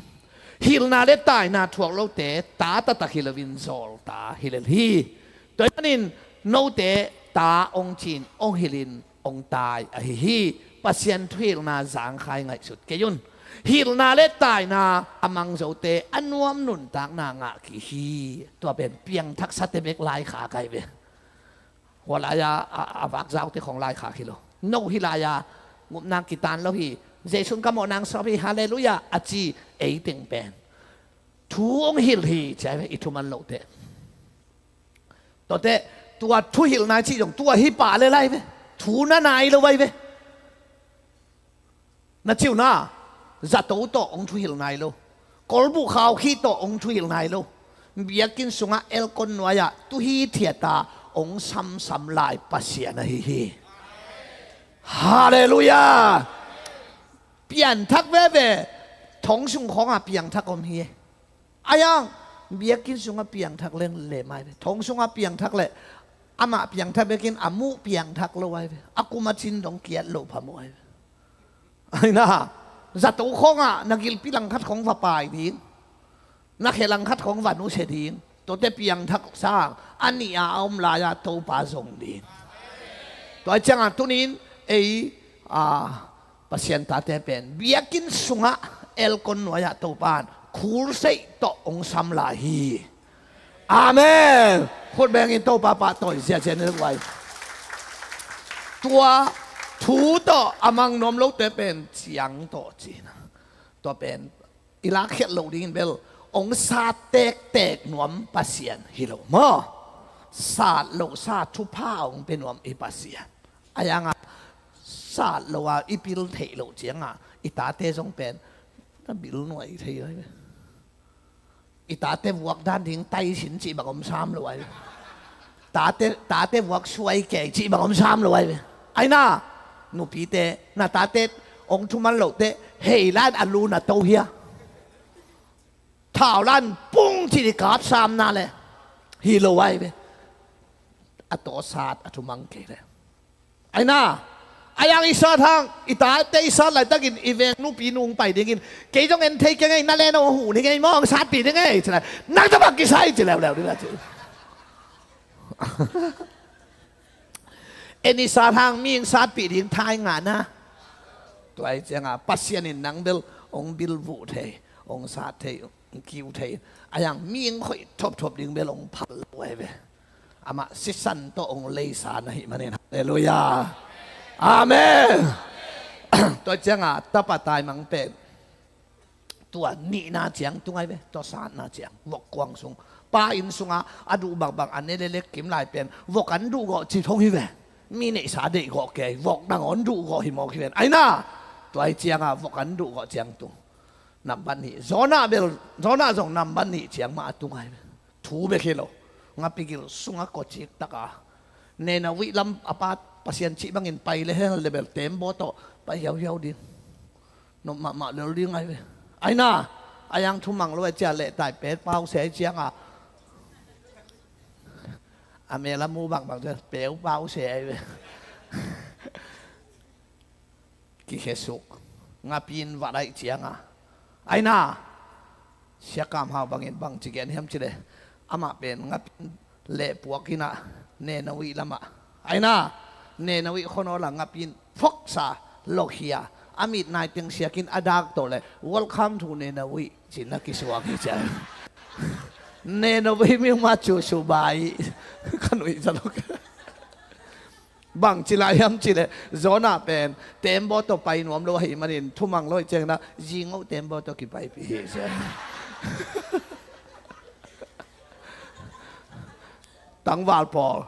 Hilhna le taina thuak lote ta taktak hi loin zawlta hi lel hi. Tua ahih manin note ta hong ci-in hong hilhin hong tai ahi hi. Pasian thuhilhna zangkhai ngaihsut kei un. Hilhna le taina a mang zote a nuam nuntakna ngah kik hi. Tua pen piangthaksate bek laikhak ahi ve. Hua lai-a a, a vakzaute khong laikhak hi lo. No hi lai-a gupna kitan lo hi. Jesu'n ka mawhna hong sawp hi, halleluiah, a ci ei teng pen thu hong hilh hi ci ahi ve, i thuman lote. Tuate, tua thuhilhna i cih zong tua hi pah le lai ve. Thu na nai lo ahi ve. Na ci uh na, zato tawh hong thuhilh nai lo. Kolbuh khaukhih tawh hong thuhilh nai lo. Biakinn sungah elkon nuai-ah tuhi thiata hong samsam lai Pasian ahi hi. Halleluiah. Piangthak veve. Thong sung khawngah piangthak om hi. A hiang biakinn sungah piangthak leng lem ahi ve. Thong sungah piangthak leh amah piangthak bekin a muh piangthak lo ahi ve. A kum a cin dong kiat lo phamawh ahi ve. Aina, zato khawngah na gilpi langkhat khawng va pai ding, na khe langkhat khawng va nusia ding. Tuate piangthak sang a nih a a om lai-a Topa zong ding. Tua hi ciangah tunin ei a Pasian tate pen biakinn sungah elkon nuai-ah Topa'n khulseih tawh hong sam lai hi. Amen. Khut bengin Topa pahtawi ziahziah ni leh guai. Tua thu tawh a mang nuam lote pen ciang tawh cihna. Tua pen i lakkhiat loh dingin bel hong sat tektek nuam Pasian hi lo maw. Sat lohsa thupha hong pia nuam i Pasian. A hiangah sat lo a i pil theih loh ciangah i tate zong pen na bil nuai thei ahi ve. I tate vuak dan ding taisin cih bang om sam lo ahi ve. Tate, tate vuak suai kei cih bang om sam lo ahi ve. Aina, nupite, na tate hong thuman lote hei lan a lu na to hia. Thau lan pung cih i kap sam na le hi lo ahi ve. A tawh sat a thumang kei le. Aina, a hiang i sat hang, i tate i sat laitakin i veng nupi nung pai dingin, kei zong en thei keng ei, na le no hu ni ngei maw, hong satpih ding ei ci lai. Nang tawh bang kisai ci leuleu ding a ci. En i sat hang mi hong satpih ding thai ngah na. Tua hi ciangah Pasian in nang bel hong bilvuh thei, hong sat thei, hong kiu thei. A hiang mi hong khoih thopthop ding bel hong phal lo ahi ve. Amah sisan tawh hong leisa na hih manin. Halleluiah. Amen. Tua ciangah tapa taimang pen tua nihna ciang tung ahi ve. Tua satna ciang vok kuang sung, pa inn sungah a duh bangbang a ne lelek kim lai pen vok an duh gawh ci thong hi ve. Mi neihsa deih gawh kei, vok dang awn duh gawh hi mawk hi ven. Aina, tua hi ciangah vok an duh gawh ciang tung. Nambat nih, Jonah bel, Jonah zong nambat nih ciang mah a tung ahi ve. Thu bek hi lo. Ngapi gil sungah kawcik taka Nineveh lam a pa Pasian cih bangin pai le hel le bel tembaw tawh pai hiauhiau ding. Nop mahmah lel ding ahi ve. Aina, a hiang thumang lo ahi ciah leh tai pet pau se ahi ciangah a mel a mu bangbang ciah peu pau se ahi ve. Kikhesuk. Ngapi in vat aih cianga. Aina, Sia Kam Hau bangin bangci gen hiam cileh, amah pen ngapi in lehpuak inah Nineveh lamah. Aina, Nineveh khuanawl ah ngapi in phoksa lokhia a mit nai teng siakin a dak tawh le, "Welcome to Nineveh," ci-in a kisuak hi cia. Nineveh mi mah cu subai ka nuih zalok. Bangci lai hiam cileh, Jonah pen tembaw tawh pai nuam lo ahih manin thumang lo ahih ciangin ah zingoh tembaw tawh kipaipih hi cia. Tangval pawl,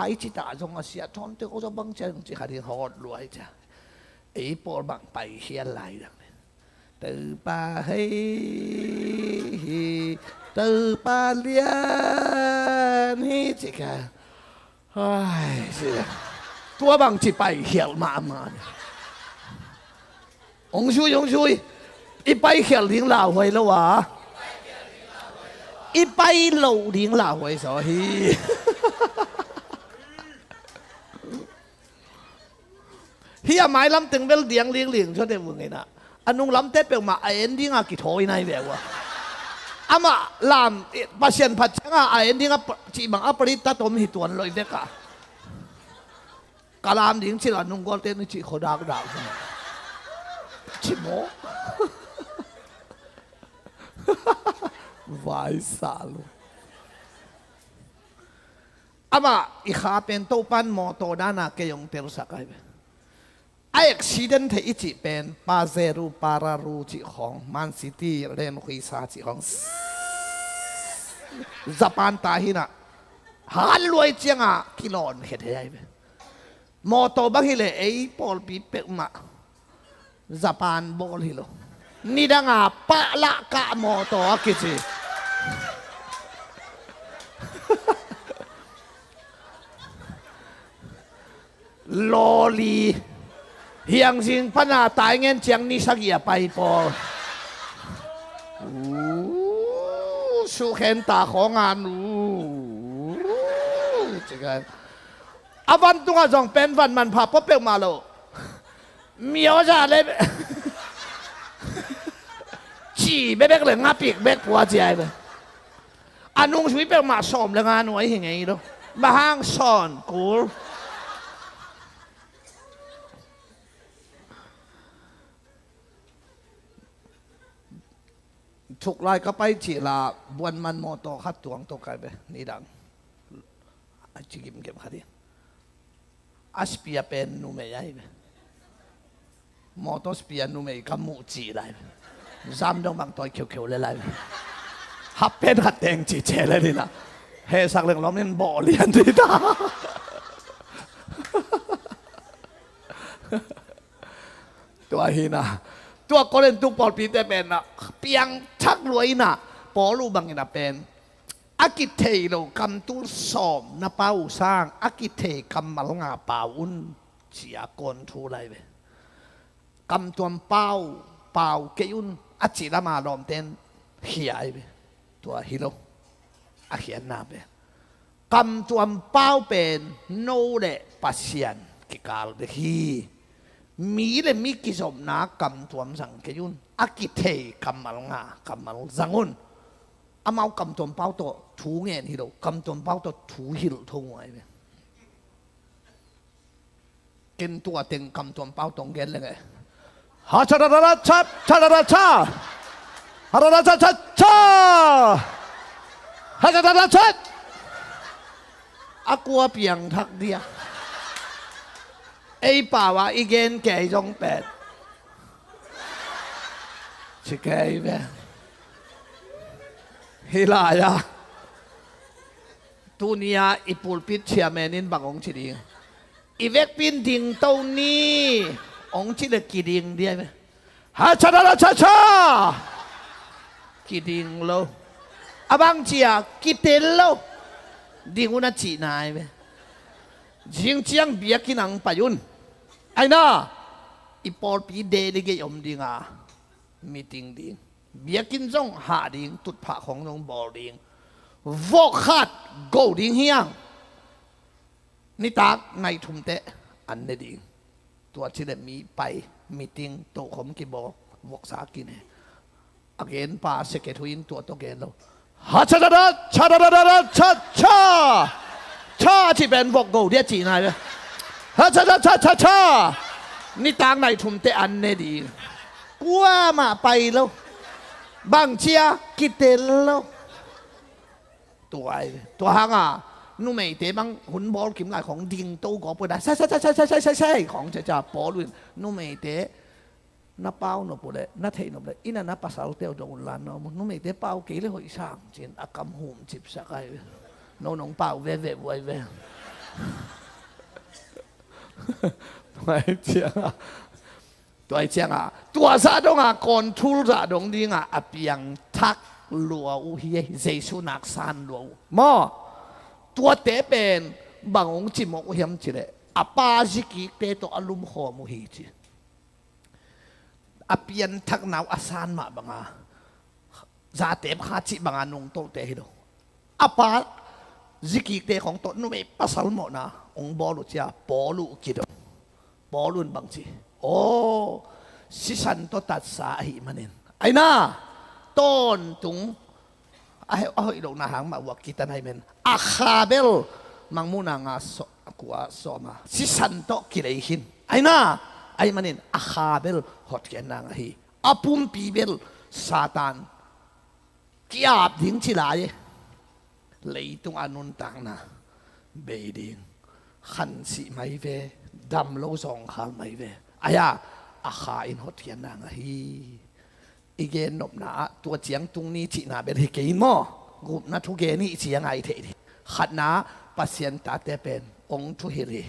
pai ci ta zong a sia thawn te ko zong bang cia zong ci kha ding hawt luai cia. Ei pawl bang pai hial lai dang. Topa hei hi, Topa lian hi ci ka. Ai, ci ka. Tua bang ci pai khial mahmah. Hong zui, hong zui. I pai khial ding lauhuai lo a. I pai lo ding lauhuai zaw hi. Hih a mailam teng bel diang lingling zaw deuh uh ngeina. A nunglamte peuhmah a en dinga kithawi nai ve uh a. Amah lam, eh, Pasian phat cianga a en dinga pa-, cih bang a parit ta tom hi tuan loih vek a. Ka lam ding cila nunggualte ni cih khuadakdak. Ci maw? Vai sa lo. Amah i kha pen Topan mawtaw dana kei hong telsak ai ve. A accident theih i cih pen Pajero Pararu cih khawng, Man City, Len Khuisa cih khawng. Japan ta hinah. Han luai cianga kilawn khe thei ai ve. Mawtaw bang hileh ei pawlpi peuhmah Japan bawl hi lo. Nidanga pahlah kah mawtaw a kici. Lawli. Hiangzing pana taingen ciang ni sagih a pai pawl. Uu, sukhen ta khawnga nu. Cikan. A vantungah zong pen van manpha pua peuhmah lo. Mioza le ci bebek le ngapik bek pua ciai le. A nungzui peuhmah sawm le nga nuai hi ngei lo. Bang hang sawn kul. Thuklai ka pai cih la buan man mawtaw khat tuang tawh kai ve nidang. A ci gimgem khat hi. A spia pen numei ahi ve. Mawtaw spia numei ka muh cih lai ve. Zam dong bang tawi kheukheu le lai ve. Hap pen khat teng cih ceh le dina. Hehsak leng lawm in bawh lian dih ta. Tua hi na. Tua Korintu pawlpite pen a piangthak lua in a, Paul uh bangin a pen a kithei lo kamtul sawm na pau sang a kithei kammal nga pau un, ci-a kawnthu lai ve. Kamtuam pau, pau kei un a cih lama lawmten khia ai ve. Tua hi lo a khiatna pen. Kamtuam pau pen no le Pasian kikal bek hi. Mi le mi kizopna kamtuam zang kei un. A kithei kammal nga, kammal zang un. Amau kamtuam pau tawh thu ngen hi lo, kamtuam pau tawh thu hilh tho ngai ve. Ken tua teng kamtuam pau tawh gen leng e. Ha cha da da da cha, cha da da cha. Ha da da cha cha cha. Ha cha da da cha. A kua piangthak dia. Ei pau a i gen kei zong pet. Ci kei ve. Hi lai a. Tuni a i pulpit chairman in bang hong ci ding? I vekpi in ding to ni. Hong ci le kiding dia ve. Ha cha da da cha cha. Kiding lo. A bang ci a kitel lo. Ding un a cihna ai ve. Zing ciang biakinn ah pai un. Ai na. I pawlpi delegate om ding a. Meeting ding. Biakinn zong hah ding, tutphah khong zong bawl ding. Vok khat go ding hi hang. Nitak nai thum teh an ne ding. Tua ci le mi pai, meeting, tokhom kibawl, voksa kine. A genpa secretary in tua tawh gen lo. Ha cha da da, cha da da da da, cha cha. Cha ci pen vok go dia ci nai ve. Ha cha da cha cha cha. Nitak nai thum teh an ne ding. Kuamah pai lo. Bang cia kitel lo. Tua ai ve. Tua hanga numeite bang hun bawl kim lai khong ding to gawp ua da. Sai sai sai sai sai sai sai khong cia cia Paul in numeite na pau nop uh leh, na theih nop leh, inn ah na pasalte uh dong un lan na om uh. Numeite pau kei leh hoih sang cin a kam hum cipsak ai ve. No nong pau veve uh ai ve. Tua ai cianga, tua ai cianga, tua zah donga, kawnthul zah dong dinga a piangthak lua uh hi ei, Jesu naksan lua uh. Maw, tuate pen bang hong cimawk uh hiam cileh, a pa zikikte tawh a lumkhawm uh hi ci. A pianthakna uh a san mah banga, zatep kha cih banga nungtohte hi lo. A pa zikikte khong tawh numei pasal mawhna hong bawl uh cia Paul uh kidong. Paul un bang ci? Aw, sisan tawh tatsa ahih manin, aina, tawntung a hoih lohna hang mah uak kitan ahih manin a kha bel Mangmuhna nga, kua, sawma sisan tawh kilei khin. Aina, ahih manin a kha bel hotkhiatna ngah hi. A pumpi bel Satan ki-ap ding ci lai e. Leitung a nuntakna bei ding, khansih mai ve, dam lo zawngkhal mai ve. Aia, a kha in hotkhiatna ngah hi. I gen nopna ah tua ciang tung ni cihna bel hi kei maw? Gupna thugen i ciang a i theih ding. Khatna, Pasian tate pen hong thuhilh hi.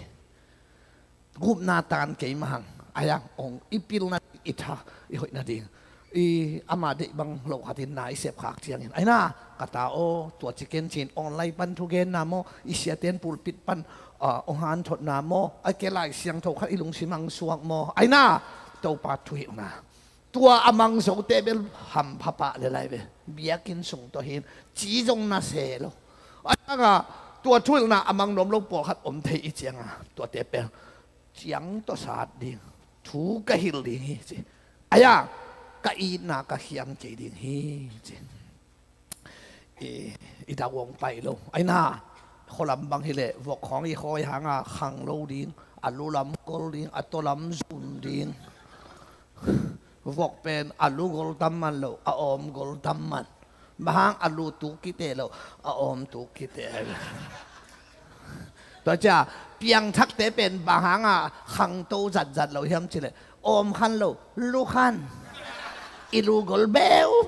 Gupna tan kei mahang, aia, hong i pilna, i tha, i hoihna ding, i ama deih bang lo khatin na i sepkhak ciangin, aina, ka ta aw, tua ci ken cin online pan thugenna maw, i siaten pulpit pan, ah, hong hanthotna maw, a ke Lai Siangtho khat i lungsim ang suak maw, aina, Topa thuhilhna. Tua a mang zote bel hampha pah le lai ve. Biakinn sung tawh hin ci zong na se lo. Aia, tua thuhilhna a mang nuam lo pawlkhat om thei i cianga, tuate pel ciang tawh sat ding, thu ka hilh ding hi ci. Aia, ka itna ka khiam kei ding hi ci. I, i dak uang pai lo. Aina, khualam bang hileh vok khawng i khawi hanga khang lo ding, a lulam gol ding, a tawlam zum ding. Vok pen a lu gol tam man lo, a awm gol tam man. Bang hang a lu tuk kiteh lo, a awm tuk kiteh. Tua cia piangthakte pen bang hanga khangto zatzat lo hiam cileh, awm khan lo, lu khan. I lu gol beuh.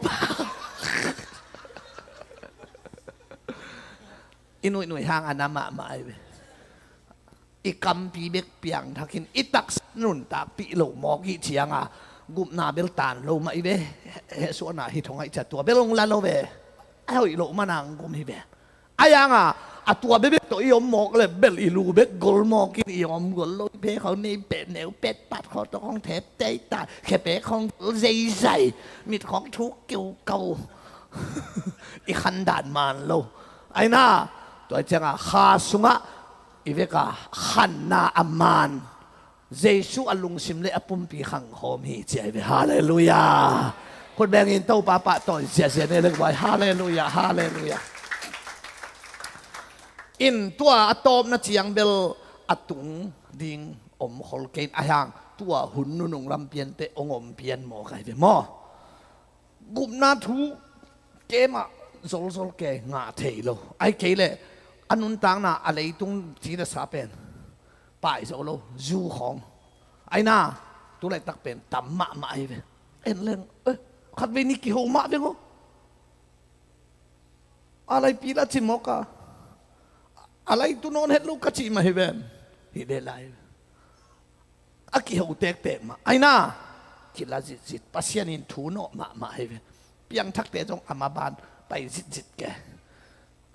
I nuihnuih hang a na mahmah ahi ve. I kampi bek piangthakin i taksa nuntakpih lo mawk ih cianga gupna bel taan lo mah i ve. Hehsuahna hi thong aih cia tua bel hong la lo ve. A hoih loh mana hong gum hi ve. A yanga a tua bebek tawh i om mawk le bel i lu bek gol mawkin i om gol lo i phe khong nei pet neu pet pat khawh tawh khong thep tei ta khe pek khong gol zeizai mit khong thuk kiu kau. I khandan man lo. Aina tua cianga kha sungah i veka khanna a man Jesu a lungsim le a pumpi khangkhawm hi ci ahi ve. Halleluiah. Khut bengin Topa pahtawi ziazia ne le guai. Halleluiah, halleluiah. In tua a tawpna ciang bel a tung ding om khol kein a hiang tua hun nunung lam piante ong om pian maw kai ve maw? Gupna thu kemah zolzol ke ngah thei lo. Ai kei leh a nuntakna a leitung ci le sa pen pai zo lo zu khawng. Aina tulaitak pen tam mahmah ahi ve. En leng eh, khatvei ni kiho mah veng aw. A laipi la ci mawk a a laitu nawn het lo ka cih mah hi ven. Hi le lai. A kiho tektek mah aina kila zitzit Pasian in thu nawh mahmah hi ve. Piangthakte zong a maban pai zitzit ke.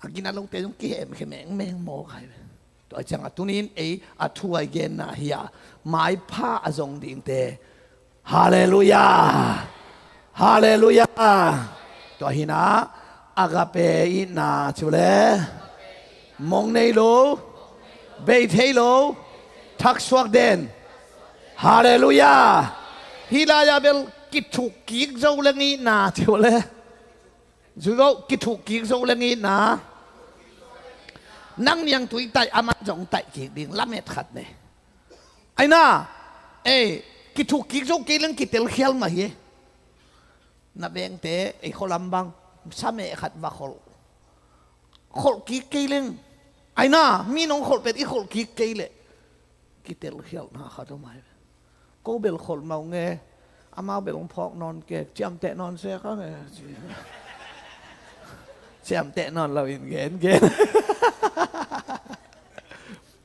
A gina lote zong kihemkhe mengmeng mawk ahi ve. Tua cianga tunin ei a thu a i genna hi a maipha a zong dingte. Halleluiah. Halleluiah. Tua hina agape itna ci uh le mong nei lo bei thei lo thaksuak den. Halleluiah. Hih lai-ah bel kithuk kik zo leng itna ci uh le. Zui vo, kithuk kik zo leng itna. Nang niangtui taih amah zong taih kik ding lamet khat ne. Aina ei kithuk kik zo kei leng kitelkhial mah hi. Na vengte ei khualam bang sameh khat va kholh kholh kik kei leng. Aina mi nong kholh pen i kholh kik kei leh kitelkhialhna khat om ahi ve. Ko bel kholh mah ung e. Amau bel hong phawk nawn kek ciamteh nawn se kha nge. Ciamteh nawn lo in gen gen.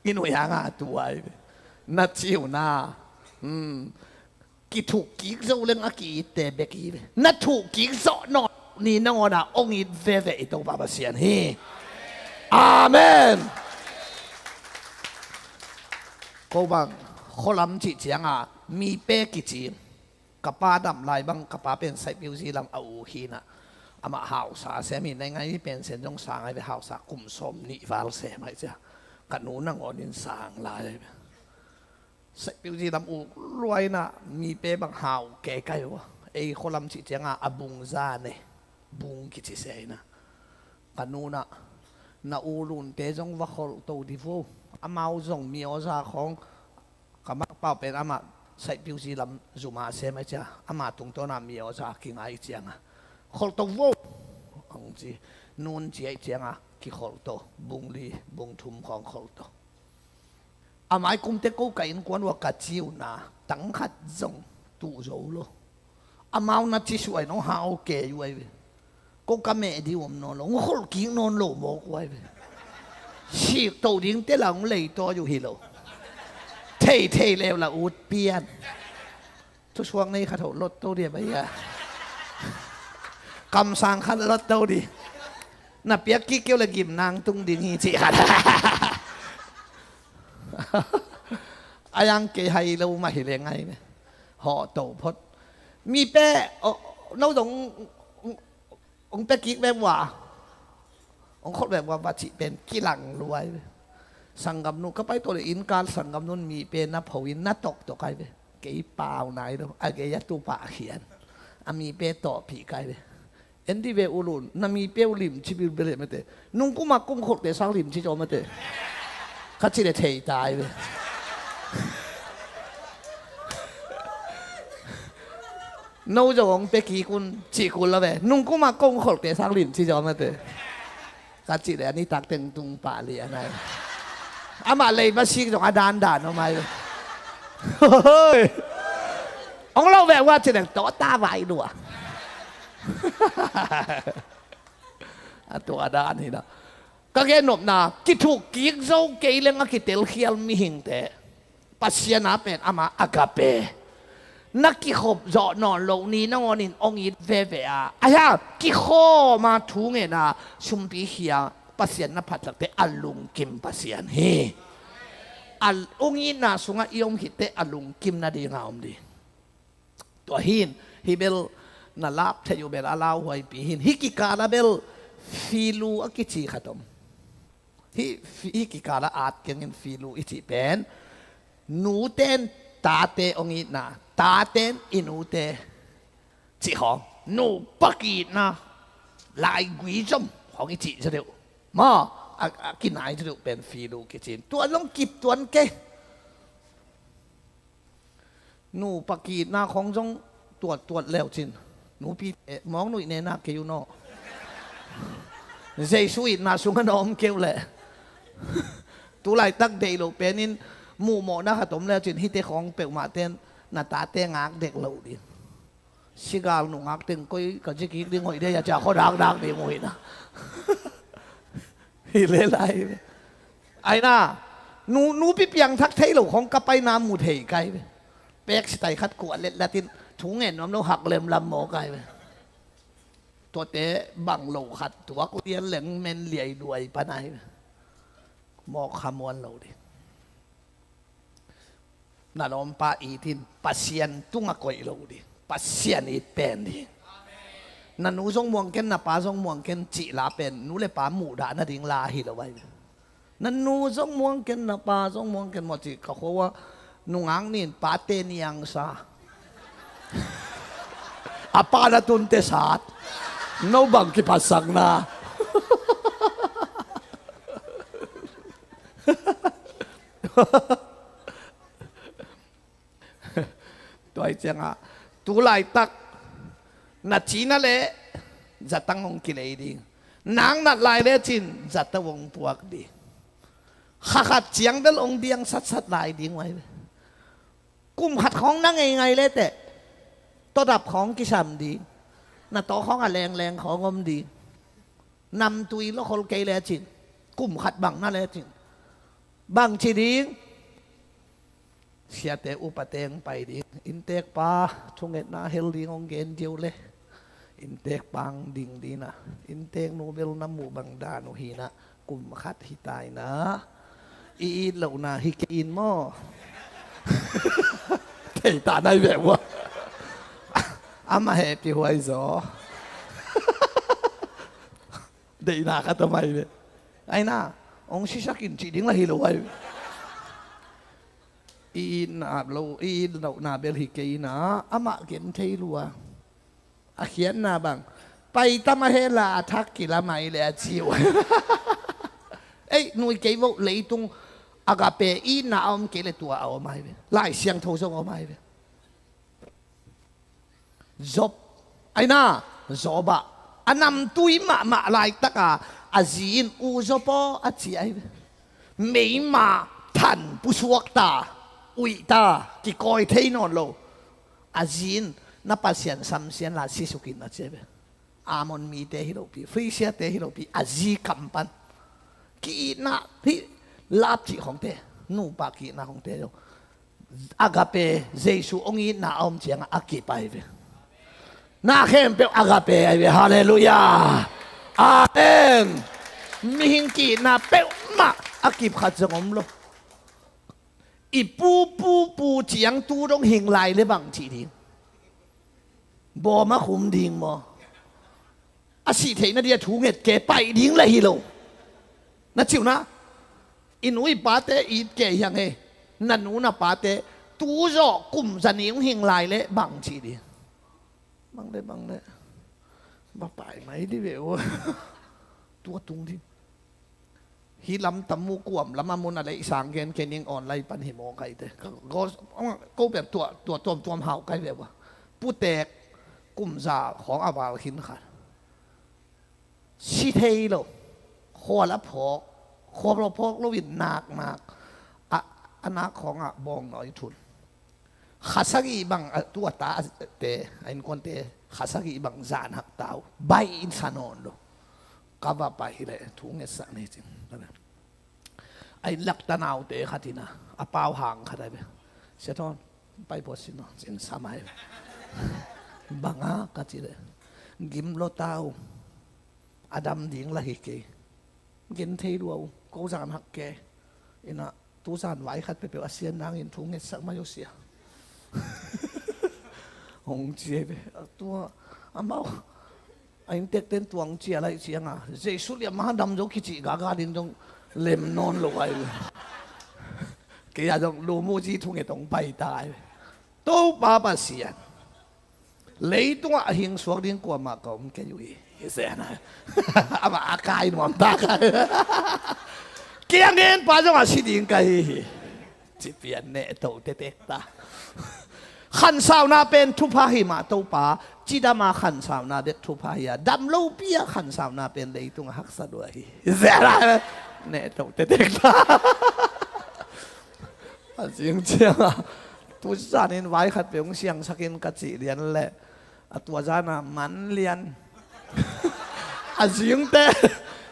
I nuih hanga tu ahi ve. Na ciu na. Kithuk kik zo leng a ki-itte bek hi ve. Na thuk kik zawh nawn ni nangawna ong it veve i Topa Pasian hi. Amen. Ko bang khualam cih cianga mipe kici ka pa dam lai bang ka pa pen saihpiuzi lam a u hinah amah hausa sem hi. Naingai pensen zong sang ahi ve. Hausa kum sawm nih val sem ahi cia ka nu nangawnin sang lai ahi ve. Saihpiuzi lam u luaina mipe bang hau kei kai uh a ei khualam cih cianga a bung za ne bung kici se aina. Ka nunah na u lunte zong va kholh to di vo. Amau zong mi awza khawng ka makpau pen amah saihpiuzi lam zuma sem ahi cia ama tungtawna mi awza kingai cianga kholh to vo. Ang ci nun ci ahi cianga kikholh to bung li bung thum khawng kholh to. A mai kumte ko ka innkuan uh a ka ciuna tangkhat zong tuh zo lo. Amau na cisuai nong hau kei uh ahi ve. Ko ka meh dih om nawn lo hong kholh kik nawn lo mawk uh ahi ve. Sik to ding te la hong leitawi uh hi lo. Thei thei leu la ut pian. Thusuak nei khat hoh lot to dia bai a kamsang khat lot to di. Na piak kik keu le gim nang tung ding hi cih khat. A yang kei hai lo mah hi le ngai me hawh to phot. Mi pe no zong hong pia kik vek ua hong kholh vek ua va cih pen kilang luai. Sanggamnu ka pai tawh le inn kal sanggamnun mi pe na pho in na toktok ai ve. Kei pau nai lo a gei a tu pah khian a mi pe tawhpih kai ve. En di ve ulun na mi pe uh limci bilbel e mete nungkuma kong kholhte sang limci caw mete. Ka ci le thei tai ve. No zong hong pia kik un cih kul lo ve nungkuma kong kholhte sang limci caw mete. Ka cih le a nitak teng tung pah lian ai. Amah lei va sik zong a dandan om ai. Hoi. Hong lo ve ua cih leng tawh ta vai lua. A tua dan hi na. Ka gennopna, kithuk kik zo kei leng a kitelkhial mihingte Pasian a pen ama agape, na kikhop zawh nawn loh ni nangawnin hong it veve a, ahi hang kikhawm a thungetna sumpi khia Pasian na phatsakte a lungkim Pasian hi. A hong itna sungah i om khitteh a lungkim nadinga om ding. Tua hin, hih bel na lap theih uh bel a lauhuaipi hin. Hih kikala bel Filu a kici khat om. Hih, hih kikala at kengin Filu i cih pen nuten tate hong itna, taten i nute cih khawng, nupa ki-itna, laigui zom khawng i cih zaw deuh maw, a, a kinai zaw deuh pen Filu kicin. Tua zong kip tuan kei. Nupa ki-itna khawng zong tuattuat leucin, nupite mawng nuih nena kei uh naw. Jesu itna sungah na om kei uh leh. Tulaitak deih loh penin muhmawhna khat om leucin hihte khawng peuhmahten na tate ngak dek loh ding. Sigal nungak teng koi ka zikik ding hoih dei a cia khuadakdak ding uh hina. Hi le lai. Aina, nu, nupi piangthak thei lo khawng ka paina mu thei kai ve. Pek sitai khat kuah letlatin thu ngen nuam lo hak lemlam maw kai ve. Tuate bang lo khat tuak lian leng men liai duai panai ve. Mawk kha muan lo ding. Na lawmpa it in Pasian tungah koih lo ding. Pasian it pen ding. Na nu zong muang ken, na pa zong muang ken cih la pen nu le pa muhdah nading la hi lo ai. Na nu zong muang ken, na pa zong muang ken maw cih ka khua uh ah, nungak nin pate niangsa. A pa na tunte sat. No bang kiphatsakna. Tua hi ciangah tulaitak na cina le zatang hong kilei ding. Nang nat lai lecin zata hong puak ding. Kha khat ciang bel hong diang satsat lai ding uh ai ve. Kum khat khawng na ngeingai leteh tawdap khawng kisam ding. Na taw khawng a lengleng khawng om ding. Namtui lawkhol kei lecin, kum khat bang na lecin, bang ci ding? Siate upate hong pai ding. Inntekpa thungetna hel ding hong gen dih uh le, inntekpa hong ding dina. Innteknu bel na muh bang dan uh hina. Kum khat hi taina. I it lohna hi kei in maw? Thei ta nai ve ua. Amah hehpih huai zaw. Deihna khat a mai ve. Aina, hong sisakin cih ding la hi lo ai ve. I itna lo, i it lohna bel hi kei ina, amah gen thei lua. A khiatna bang, pai tam a hela a thak kila mai le a ci uh. Ei, nui kei voh leitung agape itna a om kei le tua a om ai ve. Lai Siangtho zong a om ai ve. Job, aina, Job ah a namtui mahmah laitaka a zi in, "U Job aw," a ci ai ve. Meima than pusuak ta, uih ta, kikawi thei nawn lo. A zi in, "Na Pasian samsian la sisuk in," a ci ai ve. Ammon mite hi lopi, Filistia-te hi lopi, a zi kam pan. Ki-itna, hih lap cih khawngte, nupa ki-itna khawngte zong agape, Jesu hong itna a om ciangah a kip ai ve. Na khempeuh agape ai ve. Halleluiah. Amen. Mihing ki-itna peuhmah a kip khat zong om lo. I pu, pu, pu ciang tu dong hing lai le bang cih ding? Bawm a khum ding maw? A sih theihna dia thu nget ke, pai ding la hi lo. Na ciuhna, i nu i pate it ke hiang he. Na nu na pate tu zawh kum zaning hing lai le bang cih ding? Bang le, bang le. Ba pai mai di ve uh. Tua tung ding. Hi lam tam mu kuam lam a mun a leih sang gen kening online pan hi maw kaite. Ko, ko pen tua, tua tuamtuam hau kai ve ua. Putek kum za khawng a val khin khat. Si thei lo. Khual a phawk. Khual a phawk lo in nak nak. A, a nak khawngah bawng nawi thun. Kha sagih bang a, tu a ta a te, a innkuante, kha sagih bang zan hak ta uh. Baih in sa nawn lo. Ka va pai hileh thu ngetsak ni cin. A inn lak tanaute khat in a, a pau hang khat a ve. Sia Thawn, pai pua sin aw, cin sam a ve. Bang a ka cih leh, gim lo ta uh. A dam ding la hi kei. Gen thei lua uh, ko zan hak ke. Ina, tu zan vai khat peuhpeuh a sian nangin thu ngetsak mai uh sia. Hong ci hi ve. Tua, amau, a inntekten tuang cia laih cianga, Jesu liam a dam zo kicih gaga ding zong lem nawn lo ai ve. Kei a zong lumuji thunget hong pai ta ai ve. Topa Pasian, leitungah a hing suak ding kuamah ka om kei uh hi. Hi zen a. Amah a kai nuam ta kai. Kei a ngen pa zong a si ding ka hi hi. Ci pian neh to tetek ta. Khansauna pen thupha hi mah Topa, cidama khansauna bek thupha hi a, dam lopi a khansauna pen leitung a haksa lua hi. Zera neh to tetek ta. A zing cianga, tu zanin vai khat peuh hong siangsakin ka cih lian leh, a tua zana man lian. A zingte,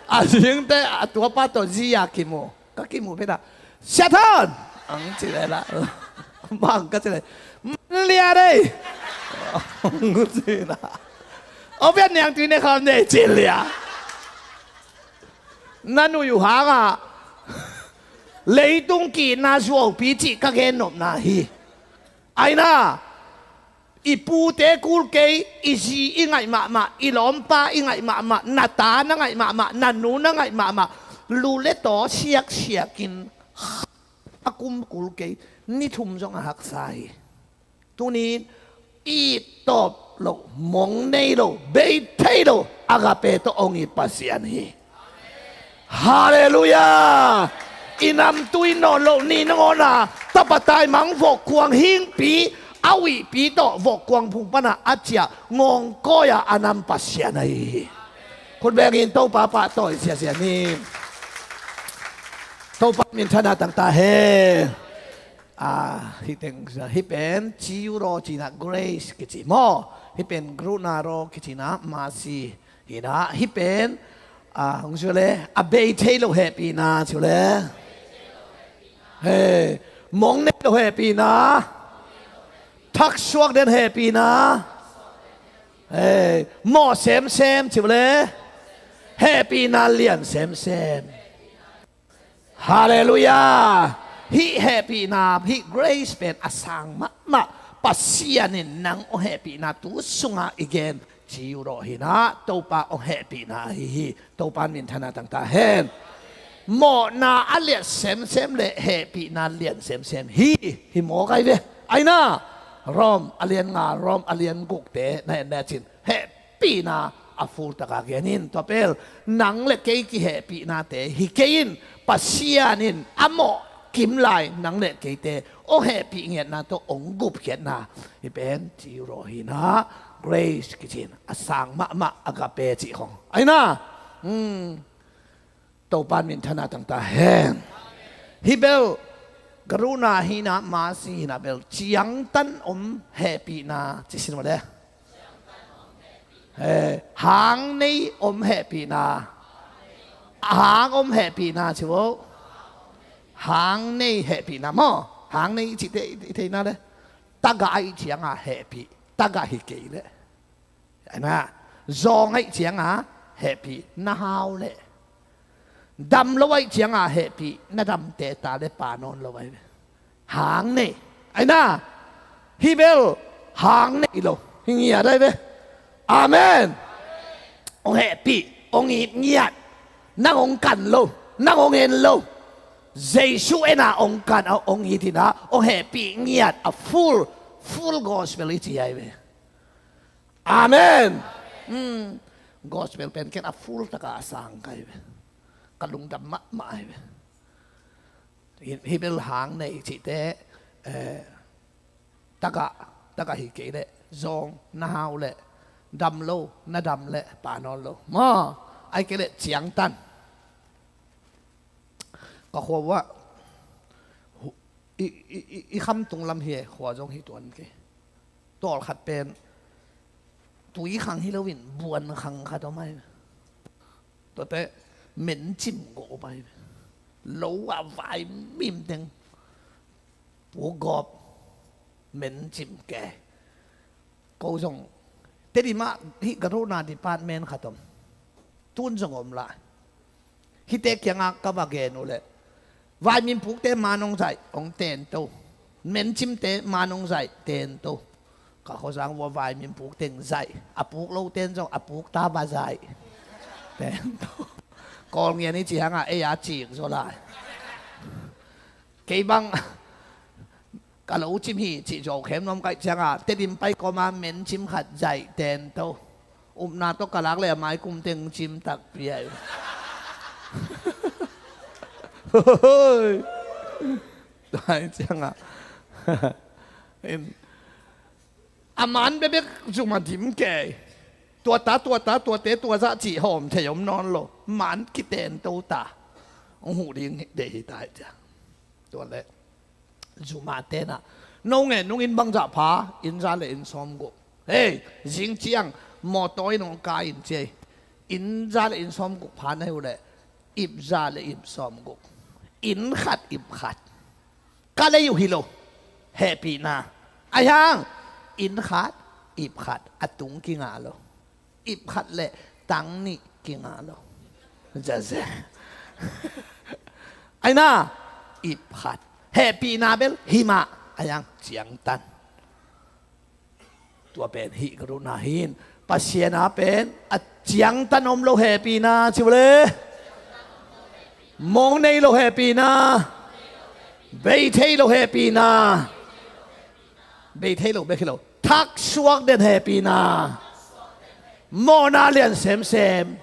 a zingte, a tuapa tawh zi a kimu. Ka kimuh phet ah, Sia Thawn! Ang ci leh lah. Bang ka ci leh, man lian ei! Ang ci lah. Aw pian niang tui ne kham nei ci lian. Na nuih uh hangah leitung ki-itna zuaupi cih ka gennopna hi. Aina, i pute kul kei, i zi i ngaih mahmah, i lawmpa i ngaih mahmah, na ta na ngaih mahmah, na nu na ngaih mahmah, lu le taw siaksiakin a kum kul kei, ni thum zong a haksa hi. Tunin it tawp loh, mong nei lo, bei thei lo, agape tawh hong it Pasian hi. Halleluiah. I namtui nawn loh ni nangawna tapa taimang vokkuang hingpi a uihpi tawh vokkuang phung pana a ciah ngawngkawi-a a nam Pasian ahi hi. Khut bengin Topa pahtawi siasia ni. Topa minthanna tangta hen. Ah, hih teng, hih pen ci uh raw cinah grace kici maw? Hih pen gruna raw kicinah mercy hinah, hih pen, ah, hong ci uh le, a bei thei lo hehpihna ci uh le. Hei, mong nei lo hehpihna. Thaksuak den hehpihna. Hei, mawh semsem ci uh le. Hehpihna lian semsem. Halleluiah. Hih hehpihna, hih grace pen a sang mahmah. Pasian in nang hong hehpihna tu sungah i gen ci uh raw hinah, Topa hong hehpihna ahi hi. Topa in minthanna tangta hen. Mawhna a liat semsem le hehpihna lian semsem hi. Hi mawk ai ve. Aina, Rom a lian nga, Rom a lian gukte na en lecin heh pihna a full taka genin, tua pel nang le kei kihehpihnate hi kei in, Pasian in a mawh kim lai nang le keite hong hehpih ngiatna tawh hong gupkhiatna hi pen ci uh raw hinah, grace kicin a sang mahmah agape cih khong aina. Hmm. Topa in minthanna tangta hen. Hih bel gruna hinah, mercy hinah bel ciangtan om hehpihna ci sin mawle. Eh, hang nei om hehpihna. Hang om hehpihna ci vo. Hang nei hehpihna maw? Hang nei i cihte i theihna le. Tagah aih cianga hehpih. Tagah hi kei le. Aina, zawng aih cianga hehpih na hau le. Dam lo aih cianga hehpih na damte ta le pa nawn lo ai ve. Hang nei. Aina, hih bel hang nei lo. Hi ngiat ai ve. Amen. Hong hehpih, hong it ngiat. Nang hong kan lo, nang hong en lo. Jesu ena hong kan, hong it ina, hong hehpih ngiat a full, full gospel i ci ai ve. Amen. Hmm. Gospel pen ken a full taka a sang kai ve. Ka lungdam mahmah ai ve. Hi, hi bel hang nei cihte, eh, tagah, tagah hi kei leh, zawng na hau leh, dam lo na dam leh, pa nawn lo. Maw, ai kei leh ciangtan. Ka khua uah, hu-, i, i, i, i khamtung lam hi e, khua zong hi tuan kei. Tawlkhat pen, tui khang hi loin, buan khang khat om ai. Tuate mencim gawh pai. Lo a vai mim teng puk gawp, mencim ke. Ko zong Tedim ah hih ka ruhna department khat om. Tun zong om lai. Hihte kiangah ka va gen uh leh, vaimim pukte man hong zaih, hong tento. Mencimte man hong zaih, tento. Ka khuazang vua vaimim puk teng zaih, a puk lote in zong a puk ta va zaih, tento. Kawlngian i cih hangah ei a cik zaw lai. Kei bang ka lo cim hi cih zawh khem nuam ka hih ciangah Tedim pai kawma mencim khat zaih, tento. Upna tawh ka lak leh a mai kum teng cim takpi ai. Tua hih ciangah a man bekbek zum a dim kei. Tua ta, tua ta, tuate, tua zah cih hawm thei om nawn lo. Man kitento ta. Hong huh ding deih hi ta hih ciang. Tua leh zumah tenah, no ngen nung inn bangzah pha? Inn za le inn sawmguk. Hei, zing ciang mawtaw in hong kai in ci ei. Inn za le inn sawmguk pha na hi uh leh, ip za le ip sawmguk. Inn khat ip khat. Ka lei uh hi lo. Hehpihna. Ahi hang inn khat ip khat, a tung kingah lo. Ip khat le tang nih kingah lo. Zaze. Aina, ip khat. Hehpihna bel himah, ahi hang ciangtan. Tua pen hih ka ruhna hi. Pasian a pen a ciangtan om lo hehpihna ci uh le. Mong nei lo hehpihna. Bei thei lo hehpihna. Bei thei lo bek hi lo. Thaksuak den hehpihna. Mawhna lian semsem.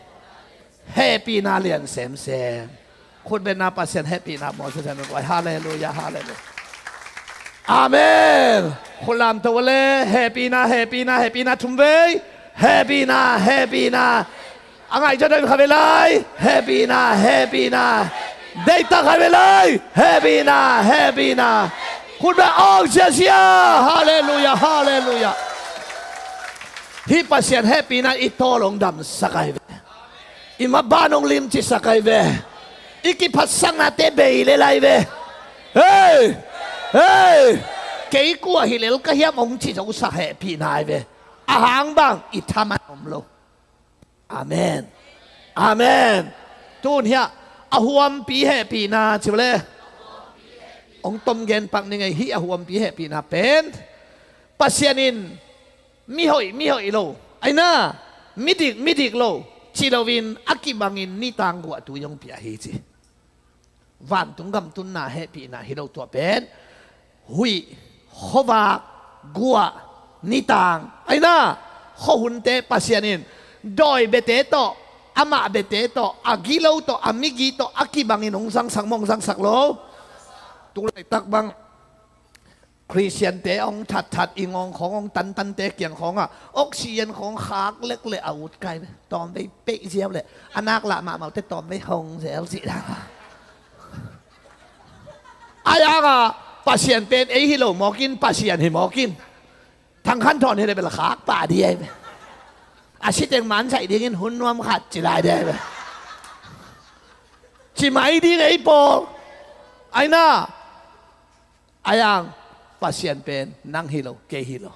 Hehpihna lian semsem. Khutbetna Pasian hehpihna mawh semsem. Halleluia, halleluia. Amen. Khut lamto le, hehpihna, hehpihna, hehpihna thumvei. Hehpihna, hehpihna. A ngaih zaw dai kha ve lai. Hehpihna, hehpihna. Deihtak kha ve lai. Hehpihna, hehpihna. Khutbet awng siasia. Halleluia, halleluia. Hih Pasian hehpihna i tawl hong damsak ai ve. I maban hong limcisak ai ve. I kiphatsaknate bei lel ai ve. Hei! Hei! Kei kua hi lel ka hiam hong ci zosak hehpihna ai ve. A hang bang i thaman om lo. Amen. Amen. Tun hiah a huampi hehpihna ci uh le. Hong tom gen pak ning ei. Hih a huampi hehpihna pen Pasian in mihoih mihoih lo, aina, midik midik lo ci loin a kibangin nitang guahtui hong pia hi ci. Vantung gam tunna hehpihna hi lo tua pen. Huih, khuavak, guah, nitang, aina, khuahunte Pasian in dawi biate tawh, amah biate tawh, a gilo tawh, a migi tawh a kibangin hong zangsak maw, hong zangsak lo? Tulaitak bang Khristiante hong thatthat, i ngawng khawng hong tantante kiang khawngah oxygen khawng khak lek le a ut kai ve. Tawmvei peih ziau le a nak lah mahmahte tawmvei hong zel cih dan. Ai anga Pasian pen ei hi lo mawkin, Pasian hi mawkin. Thang Khan Thawn hi le bel khak pah ding ai ve. A si teng man saih dingin hun nuam khat ci lai ding ai ve. Ci mai ding ei pawl. Aina, ai ang Pasian pen nang hi lo, kei hi lo.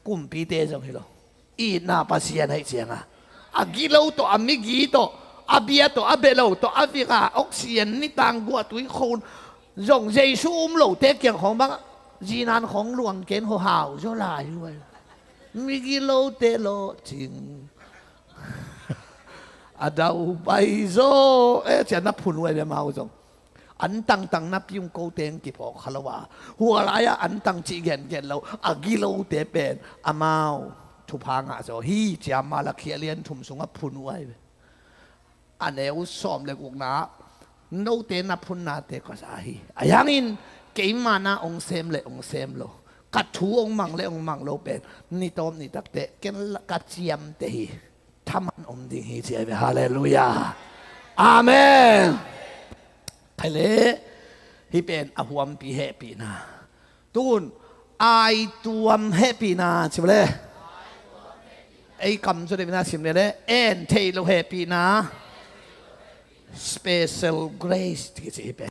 Kumpite zong hi lo. Itna Pasian aih cianga a gilo tawh, a migi tawh, a bia tawh, a belo tawh, a vika oxygen, nitang guahtui khon zong Jesu um lote kiang khawng bang zinan khawng luang ken hawhau zaw lai uh ai. Migilote lawhcing a dau pai zaw e, cia na phun uh ai ve mau zong. An tangtang napi ung ko teng kiphawk kha lo a, hua lai-ah an tang cih gengen lo a gilote pen amau thupha ngah zaw hi, cia Malakhi a lian thum sungah phun uh ai ve. A neu sawm le gukna ah note na phunnate ka za hi. A yangin keima na ong sem le ong sem lo, ka thu ong mang le ong mang lo pen ni tawm ni takte ken ka ciamte hi. Thaman om ding hi ci ai ve. Halleluia. Amen. Khai le, hih pen a huampi hehpihna. Tun aituam hehpihna ci le. Ei kam cu deuhna sim le le, en theih lo hehpihna. Special grace kici hi pen.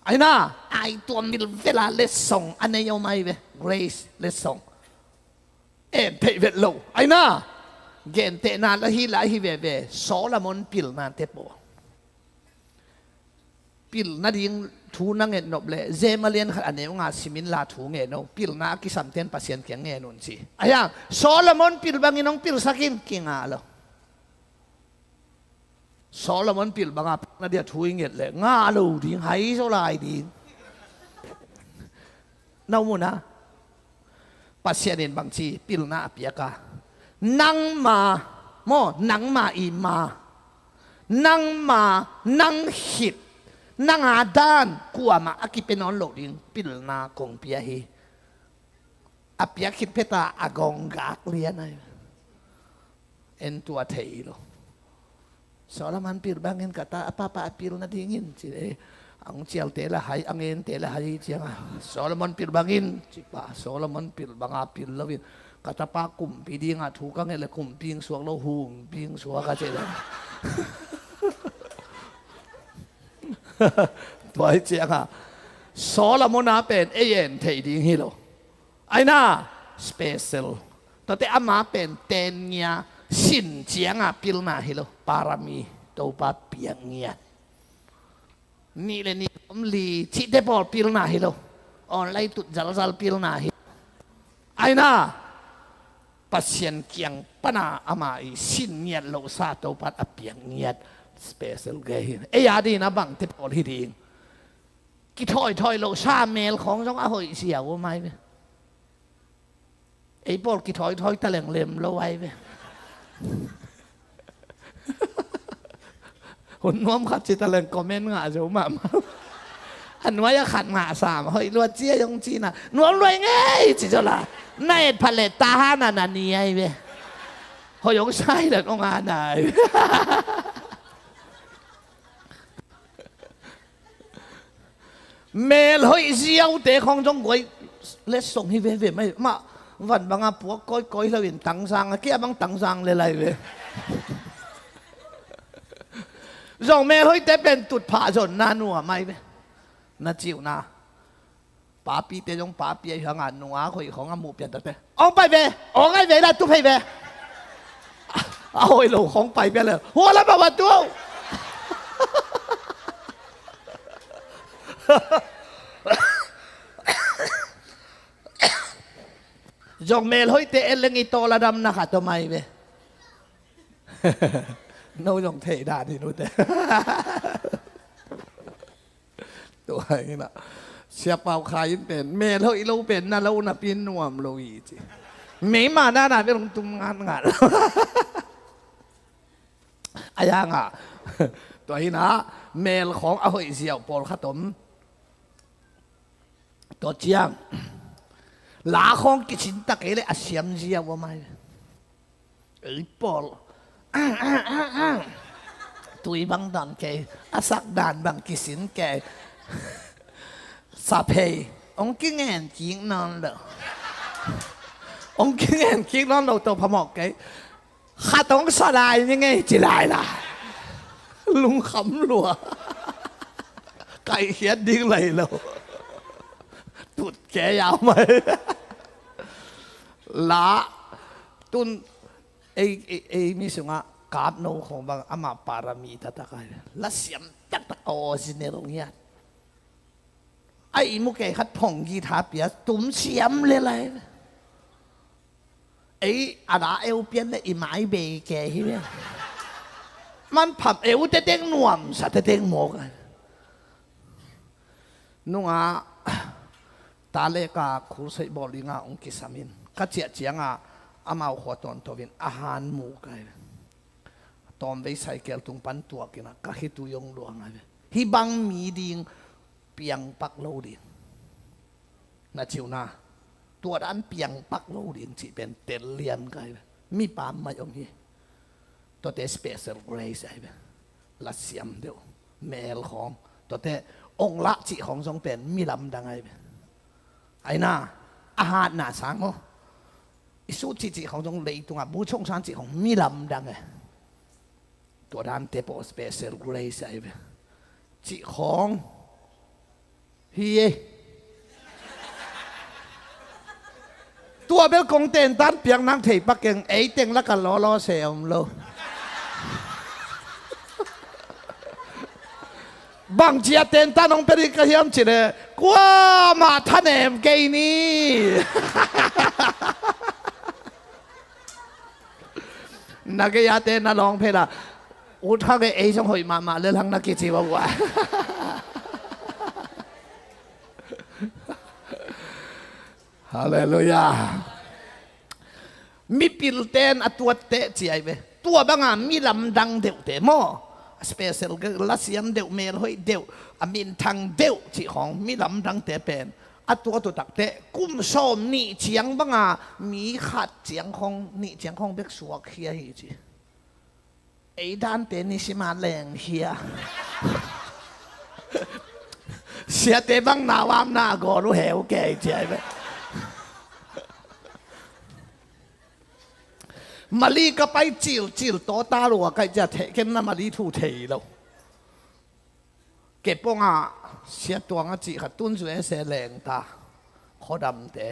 Aina, ai tua mil vela letsong a nei om ai ve. Grace letsong. En theih vet lo. Aina, gentehna la hi la hi veve. Solomon pilna te pawl. Pilna ding thu na nget nop le, Zema lian khat a neu nga simin la thu ngen no. Pilna a kisam ten Pasian kiang ngen un ci. Ahiang, Solomon pil bangin hong pilsak in kinga lo. Solomon pil banga pilna dia thu i nget le, nga lo ding, hai zo lai ding. Na um uh na. Pasian in bangci pilna a piak a, nangma, maw, nangma i ma, nangma, nang khit, nang a dan, kuamah a kipia nawn lo ding pilna kong pia hi. A piak khit phet a, a gong gak lian ai. En tua thei lo. Solomon pil bangin ka ta a papa a pil nadingin ci le, ang cialte la hai, ang ente la hai cianga, Solomon pil bangin ci pa, Solomon pil banga pil loin, ka tapa kumpi dinga thu ka nget le, kumping suak lo, humping suak a ci le. Tua hi cianga Solomon a pen ei en thei ding hi lo. Aina, special. Tuate ama pen ten ngia, sin cianga pilna hi lo. Parami, Topa piak ngiat. Nih le nih om li cihte pawl pilna hi lo. Online tut zalzal pilna hi. Aina, Pasian kiang pana ama i sin ngiat lo sa Topa a piak ngiat. Special grace hi. Ei a dina bangte pawl hi ding. Kithoithoih lo sa mel khawng zong a hoih sia uh mai ve. Ei pawl kithoithoih taleng lem lo ai ve. Hun nuam khat ci taleng comment ngah zo mahmah. A nuai a khat ngah sam hoih luat cia zong cina nuam luai ngei ci zo la. Na et phat le ta hana na ni ai ve. Hoih zong sai dan ong hana ai ve. Mel hoih ziaute khawng zong guai letsong hi veve mai. Mah van banga puak kawikawi loin tangzang a kia bang tangzang le lai ve. Zong mel hoihte pen tutphah zonna nuam ai ve. Na ciuhna. Papite zong papi a hianga nunga hoih khawng a muh pian takte. Ong pai ve, ong ai ve la tu phei ve. A hoih lo khawng pai pian le. Hua la ba ba tu. Zong mel hoihte en leng i tawl a damna khat om ai ve. No zong thei dan hi nute. Tua hi na. Sia Pau Khai in pen mel hoih lo pen na lo napi nuam lo hi ci. Meima na na bel hong tum ngat ngat. A yanga. Tua hi na mel khawng a hoih ziau pawlkhat om. Tua ciang la khawng kicin ta kei le a siam ziau om ai. Ei pawl tui bang dan kei, a sak dan bang kisin kei. Saphei ong kingen kik nawn lo. Ong kingen kik nawn lo to phamawh kei. Khat ong sa lai ni ngei ci lai la. Lungkham lua. Kaihkhiat ding lai lo. Tut kei yau mai. La tun ei, ei, ei mi sungah kapno khong bang ama parami taktak ai. La siam taktak a original ngiat. A i mu kei khat phong guitar pia tum siam le lai. Ei a la eu pian le i mai bei kei hi ve. Man pham eu teteng nuam sa teteng mawk ai. Nunga ta le ka khur sei bawl dinga ong kisamin ka ciah cianga amau khua tawntoin a han mu kai. Tawmvei saikel tung pan tuakina ka khitui ong luang ai ve. Hi bang mi ding piangpak lo ding. Na ciuna tua dan piangpak lo ding cih pen tel lian kai ve. Mi pam mai ong hi. Tuate special grace ai ve. La siam deuh mel khawng tuate ong lah cih khawng zong pen mi lamdang ai ve. Aina a hatna sang maw? I sut cihcih khawng zong leitungah bu chong sang cih khawng mi lamdang e. Tua dante pawh special grace ahi ve. Cih khawng hi ei. Tua bel kong tentan piak nang thei pak keng, ei teng laka lawlaw se om lo. Bangcia tentan hong pia ding ka hiam cih leh kuamah thanem kei ni. Na gei-ate na lawng phela ut kha gei ei zong hoih mahmah lel hang na kici uh a. Halleluiah. Mipilten a tuatteh ci ahi ve. Tua banga mi lamdang deuhte maw, a special, lasiam deuh, melhoih deuh, a minthang deuh cih khawng mi lamdangte pen a tuat uh takteh kum sawm nih ciang banga mi khat ciang khawng, nih ciang khawng bek suak hi ahi ci. Ei dante nisima leng hi a. Siate bang nauamna a gawl uh heu kei ci ahi ve. Mali ka pai cilcil tawta lua kaih cia theh ken na Mali thu thei lo. Kei pongah siatuang a cih khat tun zu ese lengta khuadamte.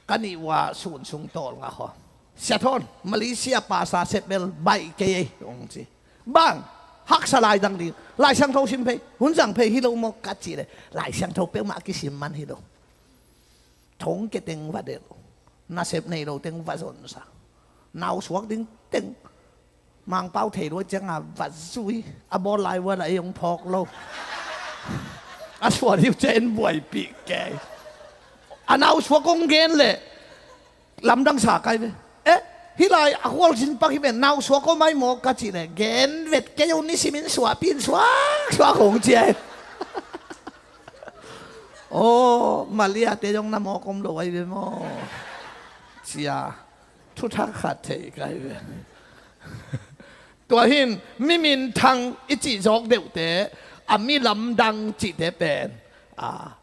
Ka nih uh a sun sung tawlnga khaw. Siathawn, Malaysia pasa sepbel baih kei ei hong ci. Bang haksa lai dang ding, Lai Siangtho sim phei, hun zang phei hi lo maw ka cih leh Lai Siangtho peuhmah kisim man hi lo. Thongkia teng va delh, nasep nei lo teng va zonsa, nausuak ding teng Mangpau thei luai cianga va zui, a bawl lai uh a la ei hong phawk lo. A suan hi uh ciah en buaipih kei. A nausuak hong gen leh lamdang sa kai ve. Eh, hih lai a khualzin pak hi ve, nausuak om ai maw ka cih leh gen vet kei uh, nisimin suahpih in suak suak hong ciah. Aw, Malayte zong na mawk om lo ai ve maw? Cia thuthak khat thei kai ve. Tua hin mi minthang i cih zawk deuhte, a mi lamdang cihte pen a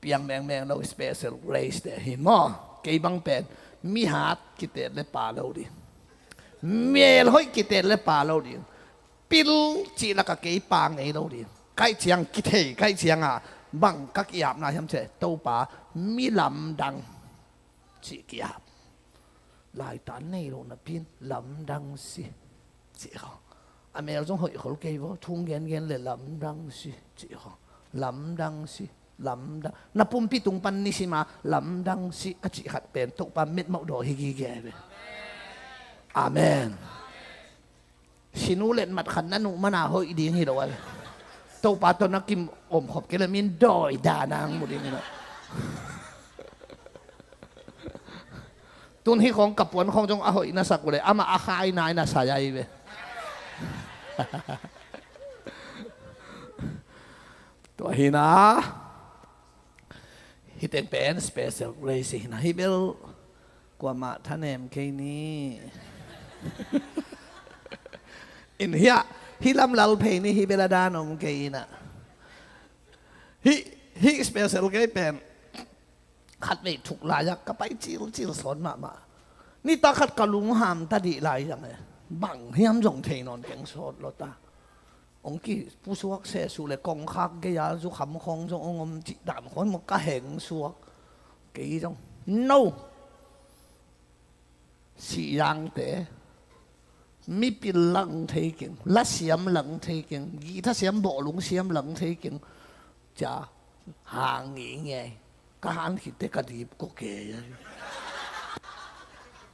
piang mengmeng lo special grace te hi maw? Kei bang pen mihat kitel le pa lo ding, melhoih kitel le pa lo ding, pil cih laka kei pa ngei lo ding. Kaih ciang kithei, kaih cianga bang ka ki-apna hiam cih leh Topa mi lamdang cih ki-ap. Laitan nei lo napi in lamdang si cih khaw. A mel zong hoih khol kei vaw, thung gengen le lamdang si cih khaw. Lamdang si, lamdang. Na pumpi tung pan nisima lamdang si a cih khat pen Topa metmawh daw hi gige ve. Amen. Sinu letmat khat na nuh mana hoih ding hi lo a. Topa tawh na kim omkhop kei le min dawi dana ang mu ding hi lo. Tun hih khawng ka puan khawng zong a hoih na sak uh le amah a khai nai na sai ahi ve. Tua hi na. Hih teng pen special grace hi na, hih bel kuamah thanem kei ni. In hiah hih lam lal phei ni, hih bel a dan om kei ina. Hih, hih special grace pen khatvei thuk lai-ah ka pai cilcil sawn mahmah. Nitak khat ka lungham ta dih lai zang e. Bang hiam zong thei nawn keng sawt lo ta. Hong kipusuak sehsuh le kongkhak gei-a zukham khawng zong hong om cih dan khawng maw ka heng suak. Kei zong no. Sihzangte, mipil lang thei keng, lasiam lang thei keng, githa siam bawhlung siam lang thei keng. Cia hang ngei ngei. Ka han khitte ka dip ko kei.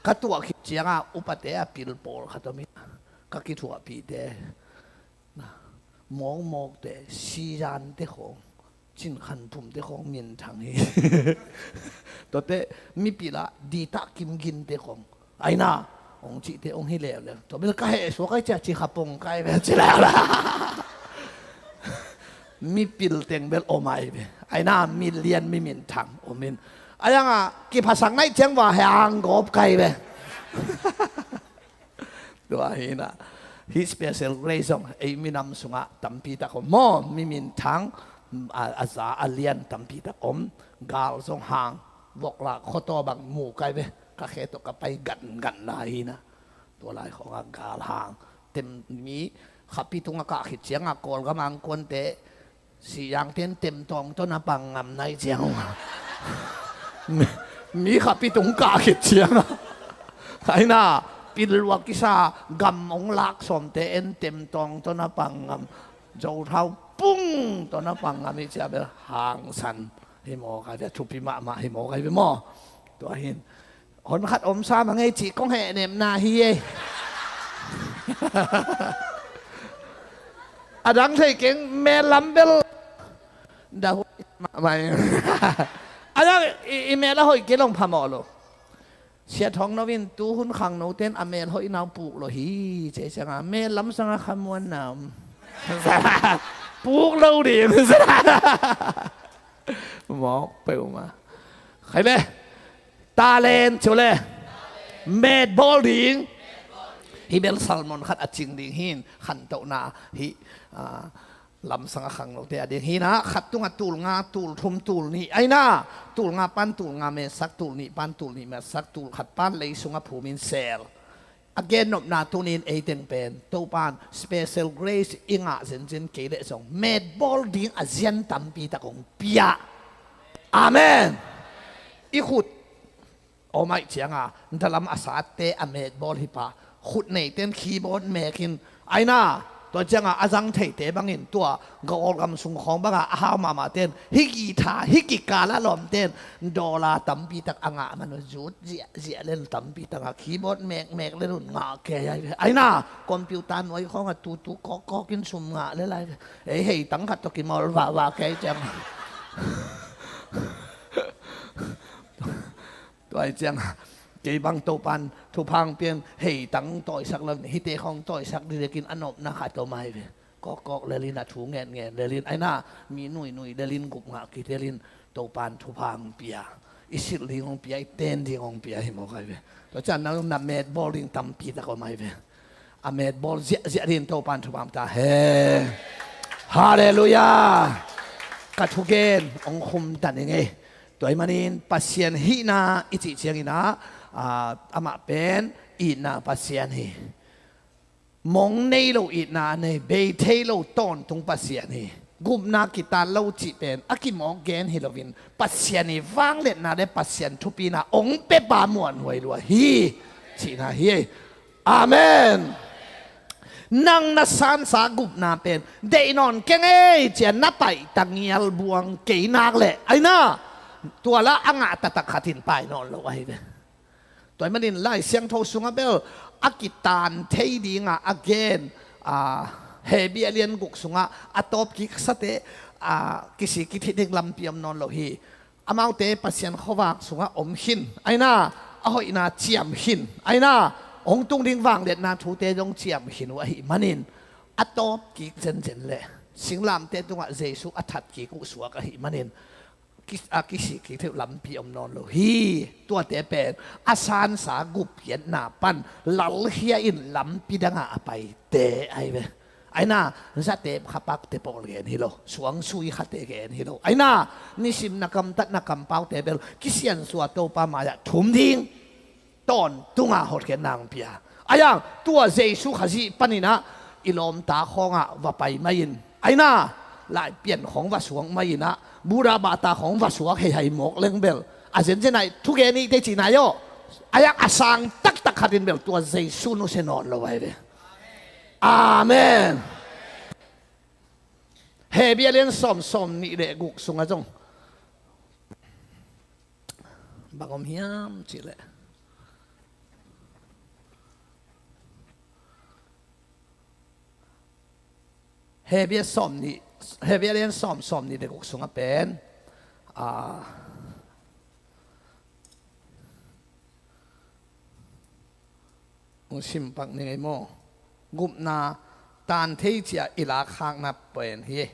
Ka tuah khit cianga upate a pil pawlkhat om in ka kithuahpihte. Mawkmawkte, sizante khawng, cinkhanthumte khawng minthang hi. Tuate mipil ah ditah kimginte khawng aina hong cihte hong hi leuleu. Tua bel ka hehsuak ai cia ci kha pong kai bel ci leuleu. Mipil teng bel om ai ve. Aina milian mi minthang om in. Aianga kiphasak naih ciang va hehang gawp kai ve. Tua hi na, hih special grace zong ei minam sungah tampi tak om maw, mi minthang, a, a za a lian tampi tak om, gal zong hang, voklak khuataw bang mu kai ve, ka khe tawh ka pai gangan lai hi na. Tua lai khawngah gal hang, tem mi khapi tung a kah khit ciangah Kawlgam angkuante Siyangten temtawng tawh na pang ngam nai ciang uh a. Mi, mi khapi tung kah khit ciang a. Aina pilluak kisa gam hong lak sawmte en temtawng tawh na pang ngam. Zothau pung tawh na pang ngam hi cia bel hangsan hi maw kai ve, thupi mahmah hi maw kai ve maw. Tua hin hon khat om sa ma ngei cih kong heh nemna hi ei. A dang thei keng mel lam bel da hoih mahmah ei. A dang i, i mel a hoih kei long phamawh lo. Sia Thawng No in tu hun khangno ten a mel hoih nau puk lo hi. Cei cianga mel lam sanga khamuan nam puk lo ding. Mawk peuhmah. Khai le. Talent cu le met bawl ding. Hi bel salmon khat a cing ding hin khantohna hi. Lamsang a khangnote a ding hinah khat tungah tul nga, tul thum, tul nih aina, tul nga pan tul nga metsak, tul nih pan tul nih metsak, tul khat pan lei sungah phumin sel. A gennopna tunin eiteng pen Topan special grace i ngah zenzen kei leh zong met bawl ding a zian tampi tak hong pia. Amen. I khut aw maih cianga dalam a satte a met bawl hi pah. Khut neiten keyboard mekin aina tua cianga a zang theite bangin tua Kawlgam sung khawng banga a hau mahmah ten hi guitar hi kikala lawm ten dollar tampi tak a ngah man uh zut ziahziah len tampi tanga keyboard mekmek len un ngah kei ai ve. Aina computer nuai khawnga tutu kawkkawkin sum ngah le lai ve. Ei hei tang khat tawh kimawl vahvah kei ciang. Tua ai ciang kei bang Topan thuphang pian hei tang tawisak lo hite khawng tawisak didekin a nopna khat tawh mai ve. Kawkkawk lelin a thu ngenngen lelin aina mi nuinui lelin gup ngah kitelin Topan thuphang pia. I silh ding hong pia, i ten ding hong pia hi mawk ai ve. Tua ciang na met bawl ding tampi tak om ai ve. A met bawl ziahziah din Topan thuphang ta he. Halleluiah. Ka thugen hong khum ta ning ei. Tua ih manin Pasian hihna i cih cianginah amah pen itna Pasian hi. Mong nei lo itna a nei, bei thei lo tawntung Pasian hi. Gupna kitan lo cih pen a kimawk gen hi loin Pasian ih vangliatna le Pasian thupina hong pepa muanhuai lua hi. Cihna hi. Amen. Nang na sansa gupna pen deih nawn keng ei cia na paih tangial buang kei nak leh aina tuala a ngah taktak khatin pai nawn lo ahi ve. Tua ih manin Lai Siangtho sungah bel a kitan thei dingah a gen Hebrew a lian guk sungah a tawp kiksate kisik kithit ding lampi om nawn lo hi. Amaute Pasian khuavak sungah om khin aina a hoihna ciam khin aina hong tung ding vangliatna thute zong ciam khin uh ahi manin a tawp kik zenzen le singlamte tungah Jesu a that kik uh suak ahi manin a kisik kik theuh lampi om nawn lo hi. Tuate pen a sansa gupkhiatna pan lalkhia in lampi dangah a paite ahi ve. Aina zatep khapakte pawl gen hi lo, suangsui khate gen hi lo. Aina nisim na kamtat na kampaute bel kisiansua Topa mai-ah thum ding tawntunga hotkhiatna hong pia. Aiang tua Jesu Khazih paninah i lawmta khawngah va pai mai-in aina laipian khawng va suak mai-inah Buddha bata khawng va suak heihai mawk leng bel a zenzenai thugen ih tei cihnai aw. Aiang a sang taktak khatin bel tua Jesu nusia nawn lo ai ve. Amen. Hebrew a lian sawm sawm nih le guk sungah zong bang om hiam cihleh Hebrew sawm nih, Hebrew a lian sawm sawm nih le guk sungah pen a Hong sim pak ning ei maw? Gupna tan thei cia i lakhakna pen hi.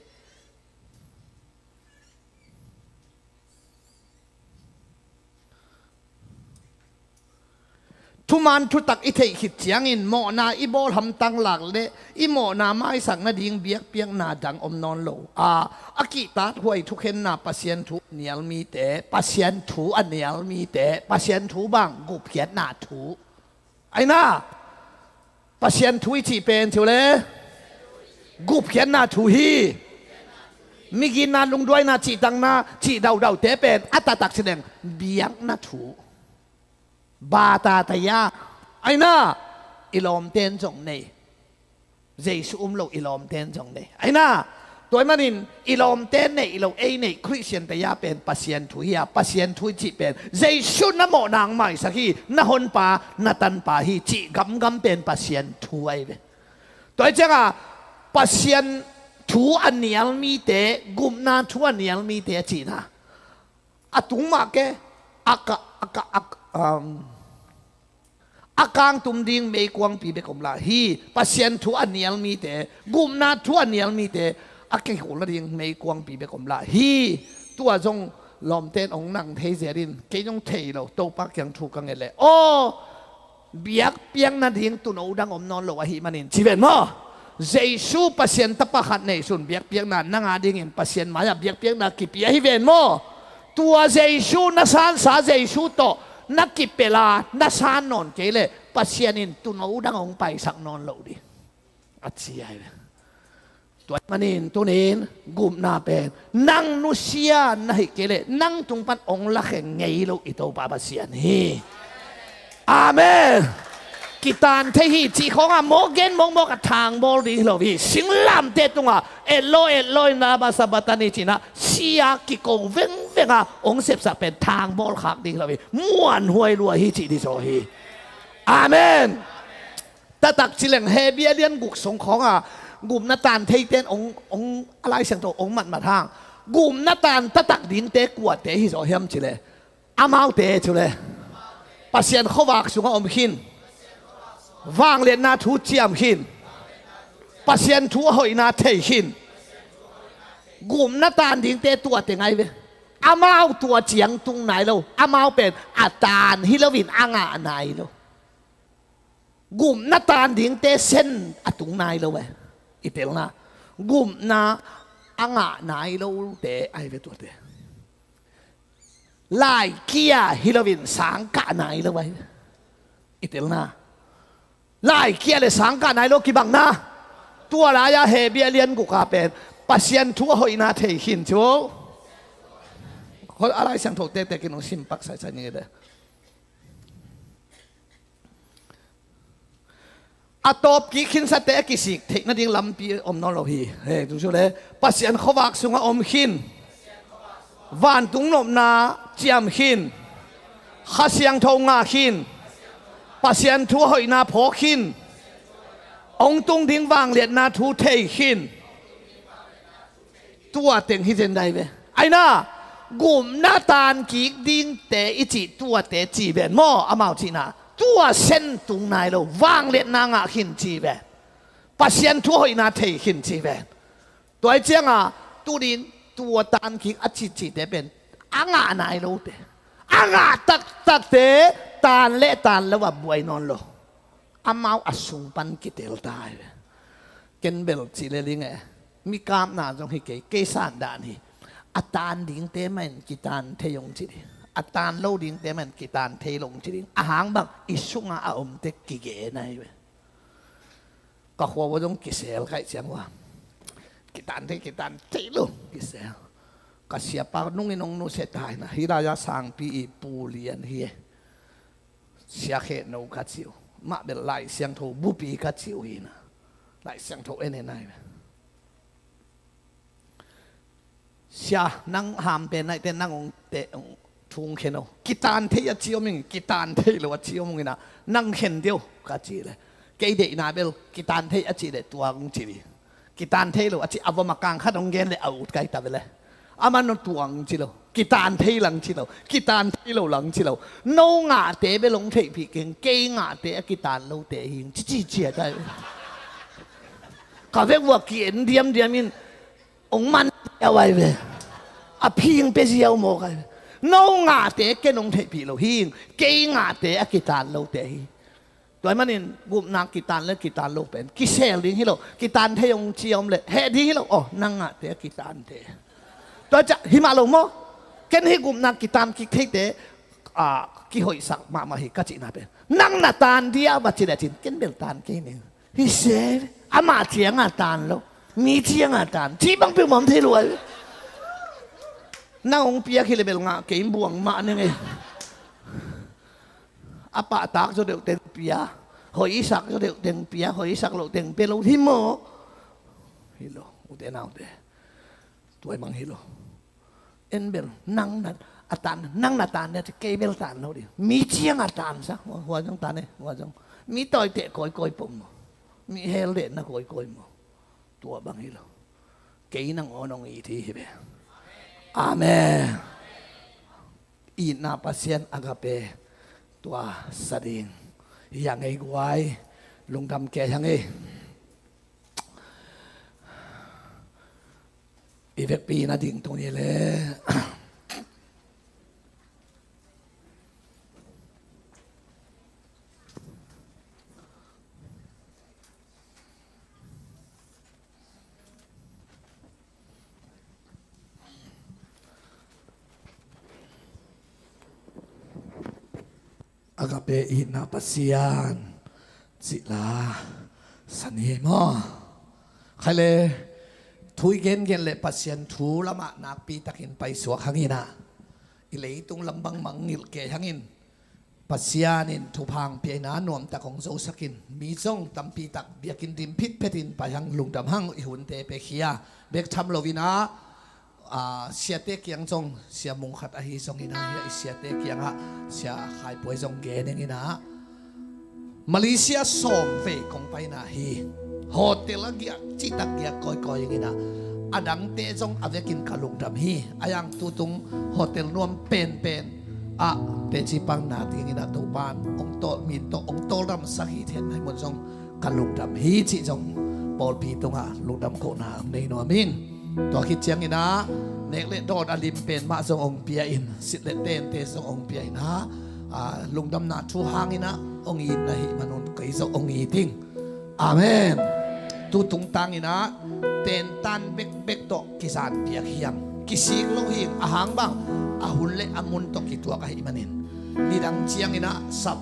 Thuman thutak i theih khit ciangin mawhna i bawl hamtang lak le i mawhna maisak nading biakpiakna dang om nawn lo a, a kihtakhuai thukhenna Pasian thu a nial mite, Pasian thu a nial mite, Pasian thu bang gupkhiatna thu. Aina Pasian thu i cih pen ci uh le gupkhiatna thu hi. Miginna, lungduaina, cihtakna, cih daudaute pen a taktak ci leng biakna thu. Bata taya. Aina, i lawmten zong nei. Jesu um lo i lawmten zong nei. Aina, tua ahih manin i lawmten nei lo ei nei Khristian taya pen Pasian thu hi a, Pasian thu i cih pen Jesu na mawhna hong maisak hi, na honpa, na tanpa hi cih gamgam pen Pasian thu ahi ve. Tua hi cianga Pasian thu a nial mite, gupna thu a nial mite a cihna a tung mah ke, a ka, a ka, a ka, um, a kangtum ding meikuangpi bek om lai hi. Pasian thu a nial mite, gupna thu a nial mite a kihulna ding meikuangpi bek om lai hi. Tua zong lawmten hong nang thei zel in, kei zong thei lo, Topa kiang thu ka nget leh, aw, biakpiakna ding tuuno dang om nawn lo ahih manin ci ven maw? Jesu Pasian tapa khat neisun biakpiakna nang a dingin Pasian mai-ah biakpiakna kipia hi ven maw? Tua Jesu na sansa Jesu tawh na kipelh a na san nawn kei leh Pasian in tuuno dang hong paisak nawn lo ding a ci ahi ve. Tua ahih manin tunin gupna pen nang nusia na hih kei leh nang tung pan hong lakhe ngei lo i Topa Pasian hi. Amen. Kitan thei hi cih khawngah mawk gen mawkmawk a thangbawl ding hi lo hi. Singlamteh tungah etlo etlo in Lama Sabaktani cinah sia kiko vengveng a hong sepsak pen thangbawl khak ding hi lo hi. Muanhuai lua hi cih ding zaw hi. Amen. Taktak ci leng Hebru a lian guk sung khawngah gupna tan theite in hong, hong, a Lai Siangtho hong matmat hang gupna tan taktak dingte kuate hi zaw hiam ci leh, amaute cu leh Pasian khuavak sungah om khin, vangliatna thu ciam khin, Pasian thu a hoihna thei khin, gupna tan dingte tuate ngai ve. Amau tua ciang tung nai lo, amau pen a tan hi loin a ngah nai lo. Gupna tan dingte sen a tung nai lo e. I telna gupna a ngah nai lote ahi ve tuate. Laikia hi loin sang kah nai lo ahi ve. I telna laikia le sang kah nai lo kibangna. Tua lai-a Hebru a lian guk a pen Pasian thu a hoihna thei khin cu. A Lai Siangtho tektek in hong sim pak saisai ning i te. A tawp kik khinsate a kisik theih nading lampi om nawn lo hi. He, tu cu le Pasian khuavak sungah om khin, vantung nopna ciam khin, Kha Siangtho ngah khin, Pasian thu a hoihna phawk khin, hong tung ding vangliatna thu thei khin. Tua teng hi zen dai ve. Aina, gupna tan kik dingte i cih tuate ci ven maw, amau cihna. Tua sen tung nai lo, vangliatna ngah khin ci ven. Pasian thu hoihna thei khin ci ven. Tua hi cianga, tunin tua tan kik a cicite pen a ngah nai lote, a ngah taktakte tan le tan lo a buai nawn lo. Amau a sung pan kitel ta hi ve. Ken bel ci le ling e, mi kapna zong hi kei, kei san dan hi. A tan dingte mahin kitan thei hong ci ding, a tan lo dingte mahin kitan thei lo hong ci ding. A hang bang i sungah a omte kigen ahi ve. Ka khua ua zong kisel kaih ciang ua kitan thei, kitan thei lo kisel. Ka siapa nungin hong nusia ta hi na, hih lai-a sangpi i pu lian hi e. Sia Khe No ka ci uh. Mah bel Lai Siangtho bupi ka ci uh hi na. Lai Siangtho en en ai ve. Sia, nang ham pen naite nang hong te, hong thung khen uh. Kitan thei a ci om ing, kitan thei lo a ci om ing na. Nang khen deuh ka ci le. Kei deihna bel kitan thei a ci le tua hong ci hi. Kitan thei lo a ci a vom a kang khat hong gen le a ut kai ta ve le. Aman no tuang ci lo. Kitan thei lang ci lo. Kitan thei lo lang ci lo. No ngahte bel hong theihpih keng, kei ngahte a kitan lote hi ing ci ci cia tai. Ka vek ua ki-en diamdiam in hong man ziau ai ve. A phing pe ziau mawk ai ve. No ngahte ken hong theihpih lo hi ing, kei ngahte a kitan lote hi. Tua ahih manin gupna kitan le kitan lo pen kisel ding hi lo, kitan thei hong ci a om le heh ding hi lo. Aw, nang ngahte a kitante. Tua ciah hi mah lo maw? Ken hih gupna kitan kik theite a kihoihsak mahmah hi ka cihna pen, nang na tan dia va ci le cin, ken bel tan kei ning. Hi se, amah cianga tan lo, mi cianga tan, cih bang peuhmah om thei lo ai. Nang hong piak hi le bel ngah kei buang mah ning ei. A pahtak zaw deuh teng pia, hoihsak zaw deuh teng pia, hoihsak loh teng pia lo hi maw? Hi lo, ute naute. Tua i mang hi lo. En bel nang na a tan, nang na tan dia ci, kei bel tan lo ding. Mi cianga tan sa, hua zong tan e, hua zong. Mi tawiteh kawikawi pong maw, mi hel dehna kawikawi maw? Tua bang hi lo. Kei nang aw nong it hi hi ve. Amen. Itna Pasian agape tua sa ding hi a ngei guai, lungdam kei hang ei. I vekpi na ding tung ni le. Agape itna Pasian cih la sa ni maw? Khai le, thu i gengen le Pasian thu lamah nakpi takin paisuak hangin ah, i leitung lam bangmah ngilh kei hangin, Pasian in thupha hong pia in ah, nuamtak hong zosak in, mi zong tampi tak biakinn dim phitphet in pai hang, lungdam hang, i hunte pia khia bek tham loin ah, a, siate kiang zong, Sia Mung khat ahi zongin ah, hi a i siate kiangah Sia Khai Puai zong gen ing in ah, Malaysia sawm vei kong paina hi. Hotel a giak, cihtak giak kawikawi ing in ah, a dangte zong a vekin ka lungdam hi. A yang tutung hotel nuam penpen ah teci pang na dingin ah Topan hong tawl, mi tawh hong tawldamsak hi, then hei mun zong ka lungdam hi cih zong pawlpi tungah lungdam kohna hong nei nuam ing. Tua khit ciangin ah nek le dawt a lim pen mah zong hong pia in, sit le tente zong hong pia in ah, a, lungdamna thu hangin ah hong itna hi manun kei zong hong it ing. Amen. Tu tungtangin ah tentan bekbek tawh kizanpiak hiam, kisik lo hing, a hang bang a hun le a mun tawh kituak ahih manin, nidang ciangin ah sap,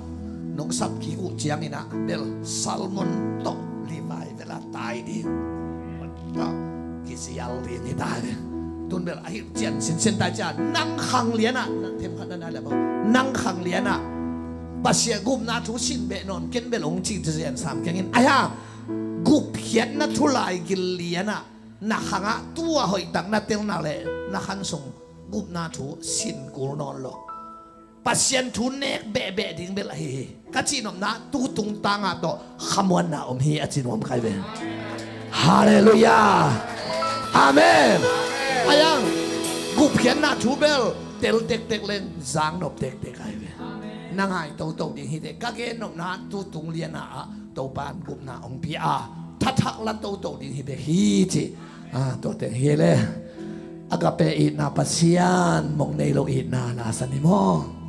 nong sap kik uh ciangin ah bel sermon tawh livai vela tai ding, tawh kizial ding hi ta ve. Tun bel ahi cian sinsen tai cian, nang khang lianah, nang themkhat na nai le bang, nang khang lianah Pasian gupna thu sin beh nawn ken bel hong ci, ci zian sam keng in. Ahi hang gupkhiatna thu lai gil lianah na khangah tua hoihtak na telna le na khan sung gupna thu sin kul nawn lo. Pasian thu nek behbeh ding bel ahi hi. Ka cihnopna, tu tungtangah tawh khamuanna om hi a ci nuam kai ve. Halleluiah. Amen. Ahi hang gupkhiatna thu bel tel tektek leng zang nop tektek ahi ve. Na ngai toto ding hi te. Ka gennopna, tu tung lianah ah Topan gupna hong pia a, thathak la toto ding hi bek hi ci. A, tua teng hi le. Agape itna Pasian, mong nei lo itna la sa ni maw?